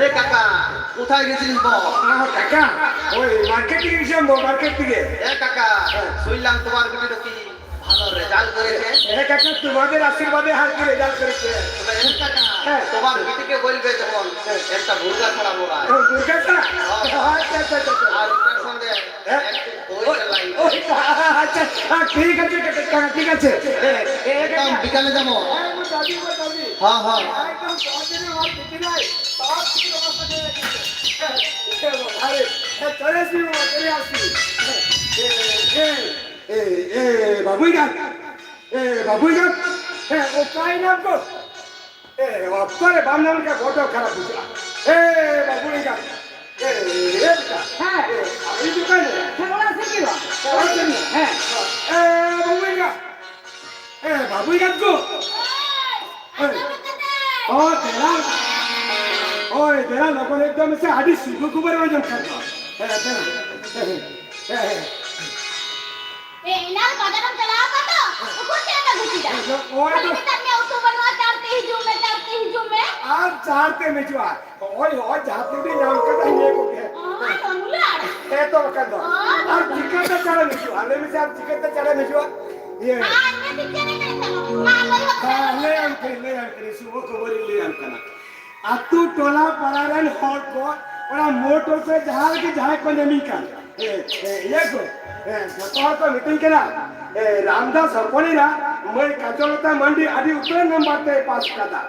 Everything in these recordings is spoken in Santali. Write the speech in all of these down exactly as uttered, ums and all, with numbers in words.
এ কাকা, কোথায় গেছিলিস বল? আহ, কাকা, ওই মার্কেট দিকে গেছিলাম বল, মার্কেট দিকে। এ কাকা, শুনলাম তোমার বেটি নাকি ভালো রেজাল্ট করেছে। এ কাকা, তোমাদের আশীর্বাদে হালকা রেজাল্ট করেছে। তবে এ কাকা, হ্যাঁ। তোমার বেটিকে বলবে যেমন একটা মুরগা ছাড়া বলা। ও, মুরগা ছাড়া? হ্যাঁ। আচ্ছা, আচ্ছা, আচ্ছা, আচ্ছা। আর ওটার সঙ্গে হ্যাঁ? একটু ওই, ওই, আচ্ছা, আচ্ছা, ঠিক আছে, কাকা, ঠিক আছে। এ, এ, এ, একদম বিকালে যাবো। আরে, আমার দাদি, আমার দাদি। হ্যাঁ, হ্যাঁ। একদম দশ দিনের আমার ছুটি নাই। সব কিছু আমার সাথে রেখেছে। আরে, এ, চলে আসবি বাবা, চলে আসবি। এ, এ, এ, এ, বাবুই গাছ। এ, বাবুই গাছ। এ, ও কাই নাম তো? এ, ᱚᱠᱛᱚ ᱨᱮ ᱵᱟᱢ ᱧᱟᱢ ᱞᱮᱠᱷᱟᱱ ᱵᱚᱰᱚ ᱠᱷᱟᱨᱟᱯ ᱵᱩᱡᱷᱟᱹᱜᱼᱟ᱾ ᱮ, ᱵᱟᱹᱵᱩ ᱮᱸᱜᱟᱛ᱾ ᱮ, ᱮ, ᱮ, ᱦᱮᱸ᱾ ᱮ, ᱟᱹᱰᱤ ᱫᱩᱠᱟᱹᱱ ᱨᱮ᱾ ᱦᱮᱸ, ᱚᱲᱟᱜ ᱥᱮᱫ ᱜᱮ ᱵᱟᱝ᱾ ᱚᱲᱟᱜ ᱥᱮᱫ ᱜᱮ᱾ ᱦᱮᱸ᱾ ᱮ, ᱵᱟᱹᱵᱩ ᱮᱸᱜᱟᱛ᱾ ᱮ, ᱵᱟᱹᱵᱩ ᱮᱸᱜᱟᱛ ᱜᱳ᱾ ᱮ, ᱚ, ᱫᱮᱞᱟ᱾ ᱳᱭ, ᱫᱮᱞᱟ, ᱞᱚᱜᱚᱱ ᱮᱠᱫᱚᱢ ᱥᱮ ᱟᱹᱰᱤ ᱥᱩᱵᱷ ᱠᱷᱚᱵᱚᱨ ᱟᱸᱡᱚᱢ ᱠᱷᱟᱱ ᱫᱚ᱾ ᱦᱮᱸ, ᱫᱮᱞᱟ᱾ ᱦᱮᱸ, ᱦᱮᱸ, ᱦᱮᱸ, ᱦᱮᱸ᱾ ᱮ, ᱮᱱᱟᱝ ᱵᱟᱡᱟᱨᱮᱢ ᱪᱟᱞᱟᱣ ᱟᱠᱟᱱ ᱫᱚ, ᱩᱠᱩᱨ ᱪᱮᱫ ᱮᱢ ᱟᱹᱜᱩ ᱠᱮᱫᱟ? ᱦᱮᱸ, ᱱᱚᱜᱼᱚᱭ ᱠᱷᱟᱹᱞᱤ ᱫᱚ ᱢᱮᱛᱟᱫ ᱢᱮᱭᱟ, ᱩᱛᱩ ᱵᱟᱹᱱᱩᱜᱼᱟ, ᱪᱟᱲ ᱛᱮ ᱦᱤᱡᱩᱜ ᱢᱮ, ᱪᱟᱲ ᱛᱮ ᱦᱤᱡᱩᱜ ᱢᱮ᱾ ᱟᱨ ᱪᱟᱲ ᱛᱮᱢ ᱦᱤᱡᱩᱜᱼᱟ? ᱱᱚᱜᱼᱚᱭ, ᱱᱚᱜᱼᱚᱭ ᱡᱟᱦᱟᱸ ᱛᱤᱱᱟᱹᱜ ᱧᱟᱢ ᱠᱟᱫᱟ, ᱱᱤᱭᱟᱹ ᱠᱚᱜᱮ᱾ ᱚ, ᱟᱨ ᱩᱢᱩᱞᱟᱲ᱾ ᱦᱮᱸ ᱛᱚ, ᱵᱟᱠᱷᱟᱱ ᱫᱚ᱾ ᱚ᱾ ᱟᱨ ᱪᱤᱠᱟᱹᱛᱮ ᱪᱟᱲᱮᱢ ᱦᱤᱡᱩᱜᱼᱟ? ᱞᱟᱹᱭ ᱢᱮᱥᱮ, ᱟᱨ ᱪᱤᱠᱟᱹᱛᱮ ᱪᱟᱲᱮᱢ ᱦᱤᱡᱩᱜᱼᱟ? ᱤᱭᱟᱹ᱾ ᱟᱨ ᱤᱧ ᱫᱚ ᱪᱮᱫ ᱨᱮ ᱪᱟᱲᱮᱢ ᱪᱟᱞᱟᱜᱼᱟ? ᱢᱟ, ᱞᱟᱹᱭ ᱦᱚᱸ ᱦᱮᱸ, ᱞᱟᱹᱭᱟᱢ ᱠᱟᱹᱱᱟᱹᱧ, ᱞᱟᱹᱭᱟᱢ ᱠᱟᱹᱱᱟᱹᱧ, ᱥᱩᱵᱷᱚ ᱠᱷᱚᱵᱚᱨᱤᱧ ᱞᱟᱹᱭᱟᱢ ᱠᱟᱱᱟ᱾ ᱟᱛᱳ ᱴᱚᱞᱟ ᱯᱟᱲᱟ ᱨᱮᱱ ᱦᱚᱲ ᱠᱚ ᱚᱱᱟ ᱢᱳᱴ ᱨᱮ ᱡᱟᱦᱟᱸ ᱨᱮᱜᱮ ᱡᱟᱦᱟᱸᱭ ᱠᱚ ᱧᱟᱢᱤᱧ ᱠᱟᱱ, ᱮ, ᱮ, ᱤᱭᱟᱹ ᱠᱚ, ᱮ, ᱡᱚᱛᱚ ᱦᱚᱲ ᱠᱚ ᱢᱤᱛᱟᱹᱧ ᱠᱟᱱᱟ, ᱮ, ᱨᱟᱢᱫᱟᱥ ᱦᱚᱯᱚᱱᱤᱨᱟ ᱢᱟᱹᱭ ᱠᱟᱡᱚᱞᱚᱛᱟ ᱢᱟᱱᱰᱤ ᱟᱹᱰᱤ ᱩᱛᱟᱹᱨ ᱱᱟᱢᱵᱟᱨ ᱛᱮᱭ ᱯᱟᱥ ᱠᱟᱫᱟ,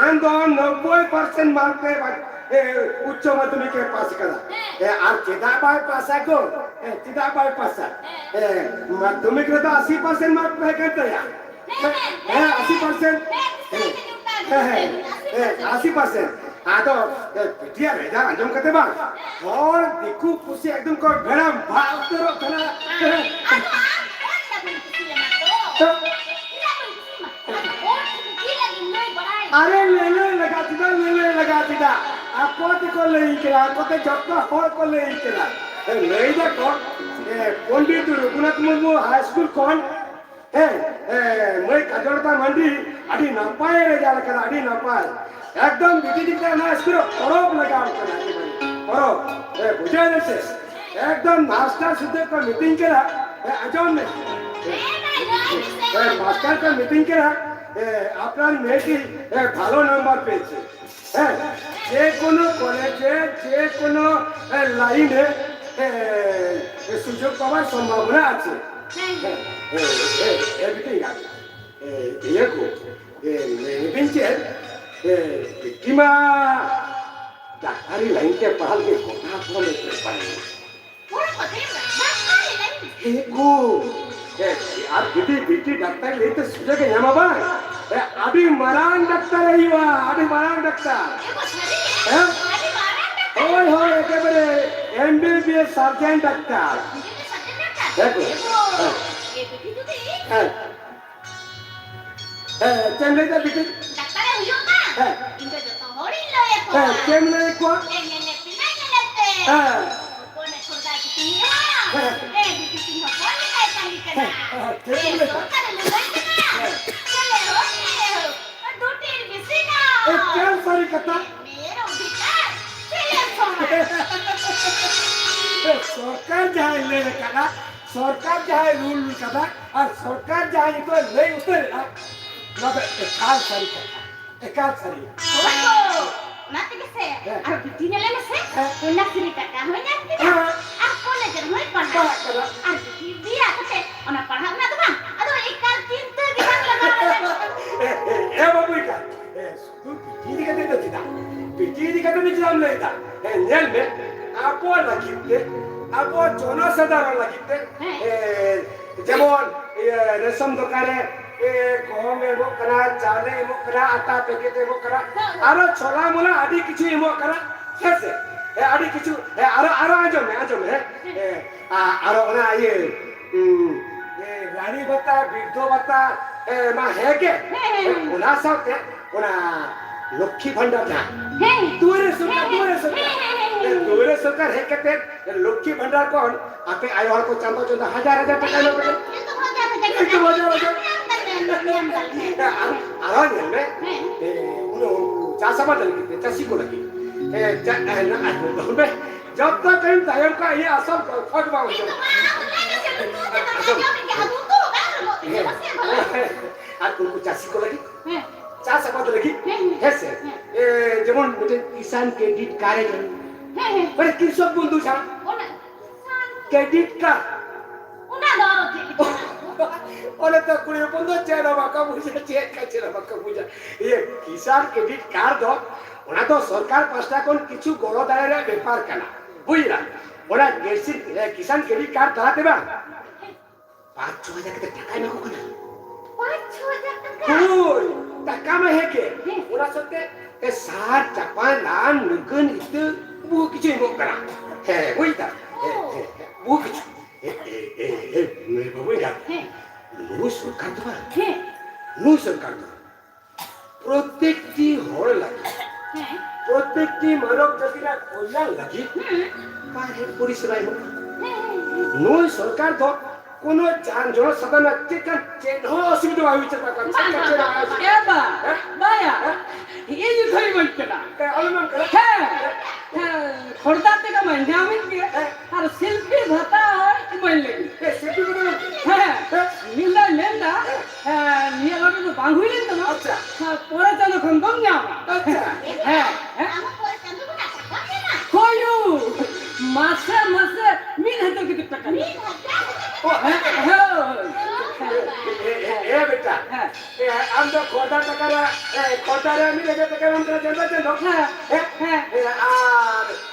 ᱢᱮᱱᱫᱚ ᱱᱚᱵᱵᱳᱭ ᱯᱟᱨᱥᱮᱱᱴ ᱢᱟᱨᱠ ᱛᱮ ᱵᱟ-, ᱮ, ᱩᱪᱪᱚ ᱢᱟᱫᱽᱫᱷᱚᱢᱤᱠ ᱮ ᱯᱟᱥ ᱠᱟᱫᱟ᱾ ᱮ, ᱟᱨ ᱪᱮᱫᱟᱜ ᱵᱟᱭ ᱯᱟᱥᱟ ᱜᱳ? ᱮ, ᱪᱮᱫᱟᱜ ᱵᱟᱭ ᱯᱟᱥᱟ? ᱮ, ᱢᱟᱫᱽᱫᱷᱚᱢᱤᱠ ᱨᱮᱫᱚ ᱟᱥᱤ ᱯᱟᱨᱥᱮᱱᱴ ᱢᱟᱨᱠ ᱛᱟᱦᱮᱸ ᱠᱟᱱ ᱛᱟᱭᱟ᱾ ᱦᱮᱸ, ᱟᱥᱤ ᱯᱟᱨᱥᱮᱱᱴ᱾ ᱦᱮᱸ, ᱦᱮᱸ, ᱦᱮᱸ, ᱟᱥᱤ ᱯᱟᱨᱥᱮᱱᱴ᱾ ᱟᱫᱚ ᱮ, ᱵᱤᱴᱤᱭᱟᱜ ᱨᱮᱡᱟᱞ ᱟᱸᱡᱚᱢ ᱠᱟᱛᱮ ᱵᱟᱝ, ᱦᱚᱲ ᱫᱤᱠᱩ ᱯᱩᱥᱤ ᱮᱠᱫᱚᱢ ᱠᱚ ᱵᱷᱮᱲᱟ ᱵᱷᱟ ᱩᱛᱟᱹᱨᱚᱜ ᱠᱟᱱᱟ᱾ ᱟᱫᱚ ᱟᱢ ᱦᱚᱸ ᱪᱮᱫᱟᱜ ᱵᱟᱹᱧ ᱠᱩᱥᱤᱭᱟᱢᱟ ᱛᱚ? ᱛᱚ? ᱪᱮᱫᱟᱜ ᱵᱟᱹᱧ ᱠᱩᱥᱤᱭᱟᱢᱟ? ᱟᱫᱚ ᱦᱚᱲ ᱴᱷᱮᱱ ᱪᱮᱫ ᱞᱟᱹᱜᱤᱫ ᱞᱟᱹᱭ ᱵᱟᱲᱟᱭ? ᱟᱨᱮ ᱞᱟᱹᱞᱟᱹᱭ ᱞᱟᱜᱟ ᱪᱮᱫᱟᱜ, ᱞᱟᱹᱞᱟᱹᱭ ᱞᱟᱜᱟ ᱪᱮᱫᱟᱜ? ᱟᱠᱚ ᱛᱮᱠᱚ ᱞᱟᱹᱭ ᱠᱟᱱᱟ, ᱟᱠᱚ ᱛᱮ ᱡᱚᱛᱚ ᱦᱚᱲ ᱠᱚ ᱞᱟᱹᱭ ᱠᱟᱱᱟ᱾ ᱮ, ᱞᱟᱹᱭ ᱫᱟᱠᱚ, ᱮ, ᱯᱚᱱᱰᱤᱛ ᱨᱚᱜᱷᱩᱱᱟᱛᱷ ᱢᱩᱨᱢᱩ ᱦᱟᱭ ᱥᱠᱩᱞ ᱠᱷᱚᱱ ᱦᱮᱸ, ᱦᱮᱸ, ᱢᱟᱹᱭ ᱠᱟᱡᱚᱞ ᱫᱟ ᱢᱟᱱᱰᱤ ᱟᱹᱰᱤ ᱱᱟᱯᱟᱭ ᱨᱮᱡᱟᱞ ᱠᱟᱫᱟ, ᱟᱹᱰᱤ ᱱᱟᱯᱟᱭ᱾ ᱮᱠᱫᱚᱢ ᱵᱤᱴᱤ ᱫᱤᱠ ᱫᱚ ᱚᱱᱟ ᱥᱠᱩᱞ ᱨᱮ ᱯᱚᱨᱚᱵᱽ ᱞᱟᱜᱟᱣ ᱠᱟᱱᱟ, ᱮᱠᱮᱵᱟᱨᱮ ᱯᱚᱨᱚᱵᱽ᱾ ᱦᱮᱸ, ᱵᱩᱡᱷᱟᱹᱣ ᱫᱟᱢ ᱥᱮ? ᱮᱠᱫᱚᱢ ᱢᱟᱥᱴᱟᱨ ᱥᱩᱫᱷᱟᱹ ᱠᱚ ᱢᱤᱛᱟᱹᱧ ᱠᱟᱱᱟ, ᱦᱮᱸ, ᱟᱸᱡᱚᱢ ᱢᱮ᱾ ᱦᱮᱸ, ᱢᱟᱥᱴᱟᱨ ᱠᱚ ᱢᱤᱛᱟᱹᱧ ᱠᱟᱱᱟ, ᱦᱮᱸ, আপনার মেয়েটি, হ্যাঁ, ভালো নাম্বার পেয়েছে। হ্যাঁ, যে কোনো কলেজে, যে কোনো, এ, লাইনে, এ, এ, সুযোগ পাওয়ার সম্ভাবনা আছে। হ্যাঁ, এ, এ, এ, বিটিয়া, এ, ᱤᱭᱟᱹ ᱠᱚ, ᱮ, ᱢᱮᱱᱫᱟᱹᱧ ᱪᱮᱫ, ᱮ, ᱵᱤᱴᱤ ᱢᱟ ᱰᱟᱠᱛᱟᱨᱤ ᱞᱟᱭᱤᱱ ᱛᱮ ᱯᱟᱲᱦᱟᱜ ᱞᱟᱹᱜᱤᱫ ᱜᱚᱴᱟ ᱦᱚᱲ ᱞᱮ ᱪᱮᱫ ᱯᱟᱲᱦᱟᱜ᱾ ᱦᱮᱸ ᱜᱳ᱾ ᱮ, ᱟᱨ ᱡᱩᱫᱤ ᱵᱤᱴᱤ ᱰᱟᱠᱛᱟᱨ ᱞᱟᱹᱭᱛᱮ ᱥᱩᱡᱳᱜᱽ ᱮ ᱧᱟᱢᱟ ᱵᱟᱝ, ᱮ, ᱟᱹᱰᱤ ᱢᱟᱨᱟᱝ ᱰᱟᱠᱛᱟᱨ ᱮ ᱦᱩᱭᱩᱜᱼᱟ, ᱟᱹᱰᱤ ᱢᱟᱨᱟᱝ ᱰᱟᱠᱛᱟᱨ᱾ ᱦᱮᱸ? ᱦᱳᱭ, ᱦᱳᱭ, ᱮᱠᱮᱵᱟᱨᱮ ᱮᱢ B B S surgeon doctor. ᱦᱮᱸ ᱜᱳ᱾ ᱦᱮᱸ᱾ ᱦᱮᱸ᱾ ᱦᱮᱸ, ᱪᱮᱫ ᱮᱢ ᱞᱟᱹᱭᱫᱟ ᱵᱤᱴᱤ? ᱰᱟᱠᱛᱟᱨᱮ ᱦᱩᱭᱩᱜ ᱢᱟ᱾ ᱦᱮᱸ᱾ ᱤᱧ ᱫᱚ ᱡᱚᱛᱚ ᱦᱚᱲᱤᱧ ᱞᱟᱹᱭ ᱟᱠᱚᱣᱟ᱾ ᱦᱮᱸ, ᱪᱮᱫ ᱮᱢ ᱞᱟᱹᱭ ᱟᱠᱚᱣᱟ? ᱮ, ᱧᱮᱞ ᱞᱮ ᱯᱮ, ᱧᱮᱞ ᱞᱮ ᱯᱮ᱾ ᱦᱮᱸ᱾ ᱦᱚᱯᱚᱱ ᱮ ᱠᱷᱚᱨᱫᱟ ᱜᱤᱛᱤᱡ ᱮᱜᱼᱟ᱾ ᱦᱮᱸ᱾ ᱮ, ᱵᱤᱴᱤ ᱛᱤᱧ ᱦᱚᱯᱚᱱ ᱞᱮᱠᱟᱭ ᱠᱟᱹᱢᱤ ᱠᱟᱱᱟ᱾ ᱦᱮᱸ, ᱦᱮᱸ, ᱪᱮᱫ ᱮ, ᱮᱢ ᱞᱟᱹᱭ ᱮᱫᱟ? ᱥᱚᱨᱠᱟᱨᱮ ᱞᱟᱹᱭ ᱠᱟᱱᱟ᱾ ᱦᱮᱸ᱾ ᱪᱮᱞᱮ ᱦᱳ, ᱪᱮᱞᱮ ᱦᱳ, ᱫᱩᱴᱤᱨ ᱵᱮᱥᱤ ᱱᱟ᱾ ᱮᱠᱟᱞ ᱥᱟᱹᱨᱤ ᱠᱟᱛᱷᱟ᱾ ᱢᱮᱨ ᱚᱫᱷᱤᱠᱟᱨ, ᱪᱮᱞᱮ ᱥᱚᱢᱟᱱ᱾ ᱮ, ᱥᱚᱨᱠᱟᱨ ᱡᱟᱦᱟᱸᱭ ᱞᱟᱹᱭ ᱟᱠᱟᱫᱟ, ᱥᱚᱨᱠᱟᱨ ᱡᱟᱦᱟᱸᱭ ᱨᱩᱞ ᱟᱠᱟᱫᱟ, ᱟᱨ ᱥᱚᱨᱠᱟᱨ ᱡᱟᱦᱟᱸᱭ ᱱᱤᱛᱚᱜ ᱞᱟᱹᱭ ᱩᱛᱟᱹᱨᱮᱜᱼᱟ, ᱱᱚᱣᱟ ᱫᱚ ᱮᱠᱟᱞ ᱥᱟᱹᱨᱤ ᱠᱟᱛᱷᱟ, ᱮᱠᱟᱞ ᱥᱟᱹᱨᱤ᱾ ᱦᱳᱭ ᱛᱚ, ᱚᱱᱟ ᱛᱮᱜᱮ ᱥᱮ, ᱦᱮᱸ᱾ ᱟᱨ ᱵᱤᱴᱤ ᱧᱮᱞᱮ ᱢᱮᱥᱮ, ᱦᱮᱸ᱾ ᱠᱚᱱᱭᱟᱥᱨᱤ ᱴᱟᱠᱟ ᱦᱚᱸᱭ ᱧᱟᱢ ᱠᱮᱫᱟ, ᱦᱮᱸ᱾ ᱟᱨ ᱠᱚᱞᱮᱡᱽ ᱨᱮᱦᱚᱸᱭ ᱯᱟᱲᱦᱟᱜ ᱯᱟᱲᱦᱟᱜ ᱠᱟᱱᱟ᱾ ᱟᱨ ᱡᱩᱫᱤ ᱵᱤᱭᱟ ᱠᱟᱛᱮ ᱚᱱᱟ ᱯᱟᱲᱦᱟᱜ ᱨᱮᱱᱟᱜ ᱫᱚ ᱵᱟᱝ, ᱟᱫᱚ ᱮᱠᱟᱞ ᱪᱤᱱᱛᱟᱹ ᱜᱮ ᱵᱟᱝ ᱞᱟᱜᱟᱣ ᱞᱮᱱᱟ᱾ ᱮ, ᱮ, ᱮ ᱵᱟᱹᱵᱩ ᱮᱠᱟᱞ, ᱮ, ᱥᱩᱫᱷᱩ ᱵᱤᱴᱤ ᱤᱫᱤ ᱠᱟᱛᱮ ᱫᱚ ᱪᱮᱫᱟᱜ? ᱵᱤᱴᱤ ᱤᱫᱤ ᱠᱟᱛᱮ ᱫᱚ ᱪᱮᱫᱟᱜ ᱮᱢ ᱞᱟᱹᱭ ᱮᱫᱟ? ᱦᱮᱸ, ᱧᱮᱞ ᱢᱮ, ᱟᱵᱚ ᱞᱟᱹᱜᱤᱫ ᱛᱮ, ᱟᱵᱚ ᱡᱚᱱᱚᱥᱟᱫᱷᱟᱨᱚᱱ ᱞᱟᱹᱜᱤᱫ ᱛᱮ, ᱦᱮᱸ᱾ ᱮ, ᱡᱮᱢᱚᱱ, ᱤᱭᱟᱹ, ᱨᱮᱥᱚᱱ ᱫᱚᱠᱟᱱ ᱨᱮ ᱮ, ᱜᱚᱦᱚᱢ ᱮᱢᱚᱜ ᱠᱟᱱᱟ, ᱪᱟᱣᱞᱮ ᱮᱢᱚᱜ ᱠᱟᱱᱟ, ᱟᱴᱟ ᱯᱮᱠᱮᱴ ᱮᱢᱚᱜ ᱠᱟᱱᱟ, ᱟᱨᱚ ᱪᱷᱚᱞᱟ ᱢᱚᱞᱟ ᱟᱹᱰᱤ ᱠᱤᱪᱷᱩ ᱮᱢᱚᱜ ᱠᱟᱱᱟ, ᱦᱮᱸ ᱥᱮ? ᱦᱮᱸ, ᱟᱹᱰᱤ ᱠᱤᱪᱷᱩ᱾ ᱦᱮᱸ, ᱟᱨᱚ, ᱟᱨᱚ ᱟᱸᱡᱚᱢ ᱢᱮ, ᱟᱸᱡᱚᱢ ᱢᱮ, ᱦᱮᱸ? ᱦᱮᱸ, ᱟ-, ᱟᱨᱚ ᱚᱱᱟ ᱤᱭᱟᱹ, ᱩᱸ, ᱮ, ᱨᱟᱱᱤ ᱵᱷᱟᱛᱟ, ᱵᱤᱨᱫᱷᱚ ᱵᱷᱟᱛᱟ, ᱮ, ᱢᱟ ᱦᱮᱸ ᱜᱮ᱾ ᱦᱮᱸ, ᱦᱮᱸ, ᱦᱮᱸ᱾ ᱚᱱᱟ ᱥᱟᱶᱛᱮ ᱚᱱᱟ ᱞᱚᱠᱠᱷᱤ ᱵᱷᱟᱱᱰᱟᱨ ᱡᱟᱦᱟᱸ᱾ ᱦᱮᱸ᱾ ᱫᱩᱣᱟᱹᱨᱮ ᱥᱚᱨᱠᱟᱨ, ᱦᱮᱸ, ᱦᱮᱸ, ᱫᱩᱣᱟᱹᱨᱮ ᱥᱚᱨᱠᱟᱨ᱾ ᱦᱮᱸ, ᱦᱮᱸ, ᱦᱮᱸ, ᱦᱮᱸ᱾ ᱫᱩᱣᱟᱹᱨᱮ ᱥᱚᱨᱠᱟᱨ ᱦᱮᱡ ᱠᱟᱛᱮ ᱞᱚᱠᱠᱷᱤ ᱵᱷᱟᱱᱰᱟᱨ ᱠᱷᱚᱱ ᱟᱯᱮ ᱟᱭᱳ ᱦᱚᱲ ᱠᱚ ᱪᱟᱸᱫᱚ ᱪᱟᱸᱫᱚ ᱦᱟᱡᱟᱨ ᱦᱟᱡᱟᱨ ᱴᱟᱠᱟ ᱮᱢᱟ ᱯᱮ ᱠᱟᱱᱟ᱾ ᱮᱠᱫᱚᱢ ᱦᱟᱡᱟᱨ ᱦᱟᱡᱟᱨ ᱴᱟᱠᱟ᱾ ᱮᱠᱫᱚᱢ ᱦᱟᱡᱟᱨ ᱦᱟᱡᱟᱨ᱾ ᱧᱟᱢ ᱫᱟᱞᱮ, ᱧᱟᱢ ᱫᱟᱞᱮ, ᱧᱟᱢ ᱫᱟᱞᱮ᱾ ᱟᱨ, ᱟᱨᱦᱚᱸ ᱧᱮᱞ ᱢᱮ, ᱦᱮᱸ᱾ ᱮ, ᱩᱱᱠᱩ ᱪᱟᱥ ᱟᱵᱟᱫ ᱞᱟᱹᱜᱤᱫ ᱛᱮ, ᱪᱟᱹᱥᱤ ᱠᱚ ᱞᱟᱹᱜᱤᱫ᱾ ᱮ, ᱪᱟ-, ᱮ, ᱱᱟ-, ᱟᱨ ᱧᱮᱞ ᱢᱮ, ᱡᱚᱛᱚ ᱠᱷᱚᱱ ᱛᱟᱭᱚᱢ ᱠᱚ ᱤᱭᱟᱹ ᱟᱥᱚᱞ ᱜᱚᱞᱯᱷᱚ ᱜᱮ ᱵᱟᱝ ᱦᱩᱭᱩᱜ ᱠᱟᱱᱟ᱾ ᱮᱠᱫᱚᱢ, ᱟᱨ ᱩᱱᱠᱩ ᱪᱟᱹᱥᱤ ᱠᱚ ᱞᱟᱹᱜᱤᱫ, ᱦᱮᱸ᱾ ᱪᱟᱥ ᱟᱵᱟᱫ ᱞᱟᱹᱜᱤᱫ, ᱦᱮᱸ, ᱦᱮᱸ᱾ ᱦᱮᱸ ᱥᱮ? ᱦᱮᱸ᱾ ᱮ, ᱡᱮᱢᱚᱱ ᱢᱤᱫᱴᱮᱱ ᱠᱤᱥᱟᱱ ᱠᱨᱮᱰᱤᱴ ᱠᱟᱨᱰ ᱮ ᱡᱮᱢᱚᱱ᱾ ᱦᱮᱸ, ᱦᱮᱸ᱾ ᱢᱟᱱᱮ ᱠᱨᱤᱥᱚᱠ ᱵᱚᱱᱫᱷᱩ ᱡᱟᱦᱟᱸ᱾ ᱚᱱᱟ ᱠᱨᱮᱰᱤᱴ ᱠᱟᱨᱰ᱾ ᱚᱱᱟ ᱫᱚ ᱟᱨᱚ ᱪᱮᱫ ᱞᱮᱠᱟ? ᱚᱱᱮ ᱛᱚ ᱠᱩᱲᱤ ᱦᱚᱯᱚᱱ ᱫᱚ ᱪᱮᱫ ᱦᱚᱸ ᱵᱟᱠᱚ ᱵᱩᱡᱟ, ᱪᱮᱫ ᱠᱟ ᱪᱮᱫ ᱦᱚᱸ ᱵᱟᱠᱚ ᱵᱩᱡᱟ᱾ ᱤᱭᱟᱹ, ᱠᱤᱥᱟᱱ ᱠᱨᱮᱰᱤᱴ ᱠᱟᱨᱰ ᱫᱚ, ᱚᱱᱟ ᱫᱚ ᱥᱚᱨᱠᱟᱨ ᱯᱟᱥᱴᱟ ᱠᱷᱚᱱ ᱠᱤᱪᱷᱩ ᱜᱚᱲᱚ ᱫᱟᱲᱮ ᱨᱮᱭᱟᱜ ᱵᱮᱯᱟᱨ ᱠᱟᱱᱟ᱾ ᱵᱩᱡᱽ ᱫᱟᱢ? ᱚᱱᱟ ᱠᱨᱮᱰᱤᱴ, ᱮ, ᱠᱤᱥᱟᱱ ᱠᱨᱮᱰᱤᱴ ᱠᱟᱨᱰ ᱛᱟᱞᱟ ᱛᱮ ᱵᱟᱝ, ᱯᱟᱸᱪ ᱪᱷᱚ ᱦᱟᱡᱟᱨ ᱠᱟᱛᱮ ᱴᱟᱠᱟ ᱮᱢᱟ ᱠᱚ ᱠᱟᱱᱟ᱾ ᱯᱟᱸᱪ ᱪᱷᱚ ᱦᱟᱡᱟᱨ ᱴᱟᱠᱟ? ᱦᱳᱭ, ᱴᱟᱠᱟ ᱢᱟ ᱦᱮᱸ ᱜᱮ᱾ ᱦᱮᱸ᱾ ᱚᱱᱟ ᱥᱟᱶᱛᱮ, ᱮ, ᱥᱟᱨ, ᱪᱟᱯᱟᱱ, ᱨᱟᱱ, ᱢᱩᱨᱜᱟᱹᱱ, ᱤᱛᱟᱹ, ᱵᱚᱦᱩ ᱠᱤᱪᱷᱩ ᱮᱢᱚᱜ ᱠᱟᱱᱟ᱾ ᱦᱮᱸ, ᱵᱩᱡᱽ ᱫᱟᱢ? ᱦᱮᱸ, ᱚ᱾ ᱦᱮᱸ, ᱦᱮᱸ, ᱵᱚᱦᱩ ᱠᱤᱪᱷᱩ᱾ ᱮ, ᱮ, ᱮ, ᱮ, ᱢᱟᱹᱭ ᱵᱟᱹᱵᱩ ᱮᱸᱜᱟᱛ, ᱦᱮᱸ᱾ ᱱᱩᱭ ᱥᱚᱨᱠᱟᱨ ᱫᱚ ᱵᱟᱝ, ᱦᱮᱸ᱾ ᱱᱩᱭ ᱥᱚᱨᱠᱟᱨ ᱫᱚ ᱯᱨᱚᱛᱮᱠᱴᱤ ᱦᱚᱲ ᱞᱟᱹᱜᱤᱫ, ᱦᱮᱸ᱾ ᱯᱨᱚᱛᱮᱠᱴᱤ ᱢᱟᱱᱚᱵ ᱡᱟᱹᱛᱤ ᱨᱮᱱᱟᱜ ᱠᱚᱞᱭᱟᱱ ᱞᱟᱹᱜᱤᱫ ᱦᱮᱸ᱾ ᱵᱟᱨᱦᱮ ᱯᱚᱨᱤᱥᱮᱵᱟᱭ ᱮᱢᱚᱜ ᱠᱟᱱᱟ᱾ ᱦᱮᱸ, ᱦᱮᱸ, ᱦᱮᱸ᱾ ᱱᱩᱭ ᱥᱚᱨᱠᱟᱨ ᱫᱚ ᱠᱳᱱᱳ ᱡᱟᱱ-, ᱡᱚᱱᱚᱥᱟᱫᱷᱟᱨᱚᱱ ᱨᱮᱱᱟᱜ ᱪᱮᱫ ᱠᱟᱱ, ᱪᱮᱫ ᱦᱚᱸ ᱚᱥᱩᱵᱤᱫᱷᱟ ᱵᱟᱭ ᱦᱩᱭ ᱦᱚᱪᱚ ᱠᱟᱜ ᱠᱟᱱᱟ᱾ ᱪᱮᱫ ᱠᱟᱱ, ᱪᱮᱫ ᱦᱚᱸ ᱵᱟᱝ, ᱵᱟᱝ, ᱵᱟᱝ᱾ ᱮ ᱵᱟ, ᱦᱮᱸ? ᱵᱟᱭᱟ᱾ ᱦᱮᱸ? ᱤᱧ ᱫᱷᱩᱨᱤ ᱵᱟᱹᱧ ᱠᱟᱱᱟ᱾ ᱮ, ᱟᱞᱚᱢ ᱢᱮᱱ ᱠᱟᱱᱟ᱾ ᱦᱮᱸ, ᱦᱮᱸ, ᱠᱷᱚᱨᱫᱟ ᱛᱮᱫᱚ ᱢᱟ ᱧᱟᱢᱮᱫ ᱜᱮ᱾ ᱦᱮᱸ᱾ ᱟᱨ ᱥᱤᱞᱯᱤ ᱵᱷᱟᱛᱟ ᱦᱚᱸ ᱤᱢᱟᱹᱧ ᱞᱟᱹᱜᱤᱫ᱾ ᱮ, ᱥᱤᱞᱯᱤ ᱵᱷᱟᱛᱟ ᱫᱚ? ᱦᱮᱸ, ᱦᱮᱸ᱾ ᱢᱮᱱᱫᱟᱭ, ᱢᱮᱱᱫᱟ, ᱦᱮᱸ᱾ ᱦᱮᱸ, ᱱᱤᱭᱟᱹ ᱞᱚᱴᱚᱢ ᱫᱚ ᱵᱟᱝ ᱦᱩᱭ ᱞᱮᱱ ᱛᱟᱢᱟ᱾ ᱟᱪᱪᱷᱟ᱾ ᱦᱮᱸ, ᱯᱚᱨᱮ ᱪᱟᱸᱫᱚ ᱠᱷᱚᱱ ᱫᱚᱢ ᱧᱟᱢᱟ᱾ ᱟᱪᱪᱷᱟ᱾ ᱦᱮᱸ, ᱦᱮᱸ᱾ ᱟᱢᱟᱜ ᱯᱚᱨᱮ ᱪᱟᱸᱫᱚ ᱠᱷᱚᱱᱟᱜ ᱴᱟᱠᱟ ᱢᱮᱱᱟᱜᱼᱟ? ᱦᱳᱭ ᱭᱩ, ᱢᱟᱥᱮ, ᱢᱟᱥᱮ ᱢᱤᱫ ᱦᱟᱡᱟᱨ ᱠᱟᱛᱮ ᱴᱟᱠᱟ ᱢᱮᱱᱟᱜᱼᱟ᱾ ᱢᱤᱫ ᱦᱟᱡᱟᱨ? ᱦᱮᱸ, ᱦᱳᱭ᱾ ᱮ, ᱮ, ᱮ, ᱮ, ᱵᱮᱴᱟ᱾ ᱦᱮᱸ᱾ ᱮ, ᱟᱢ ᱫᱚ ᱠᱷᱚᱨᱫᱟ ᱴᱟᱠᱟ ᱨᱮ, ᱮ, ᱠᱷᱚᱨᱫᱟ ᱨᱮ ᱢᱤᱫ ᱦᱟᱡᱟᱨ ᱴᱟᱠᱟ ᱮᱢᱟᱢ ᱠᱟᱱᱟ ᱪᱟᱸᱫᱚ ᱪᱟᱸᱫᱚ᱾ ᱦᱮᱸ᱾ ᱦᱮᱸ? ᱦᱮᱸ᱾ ᱮ, ᱟᱨ,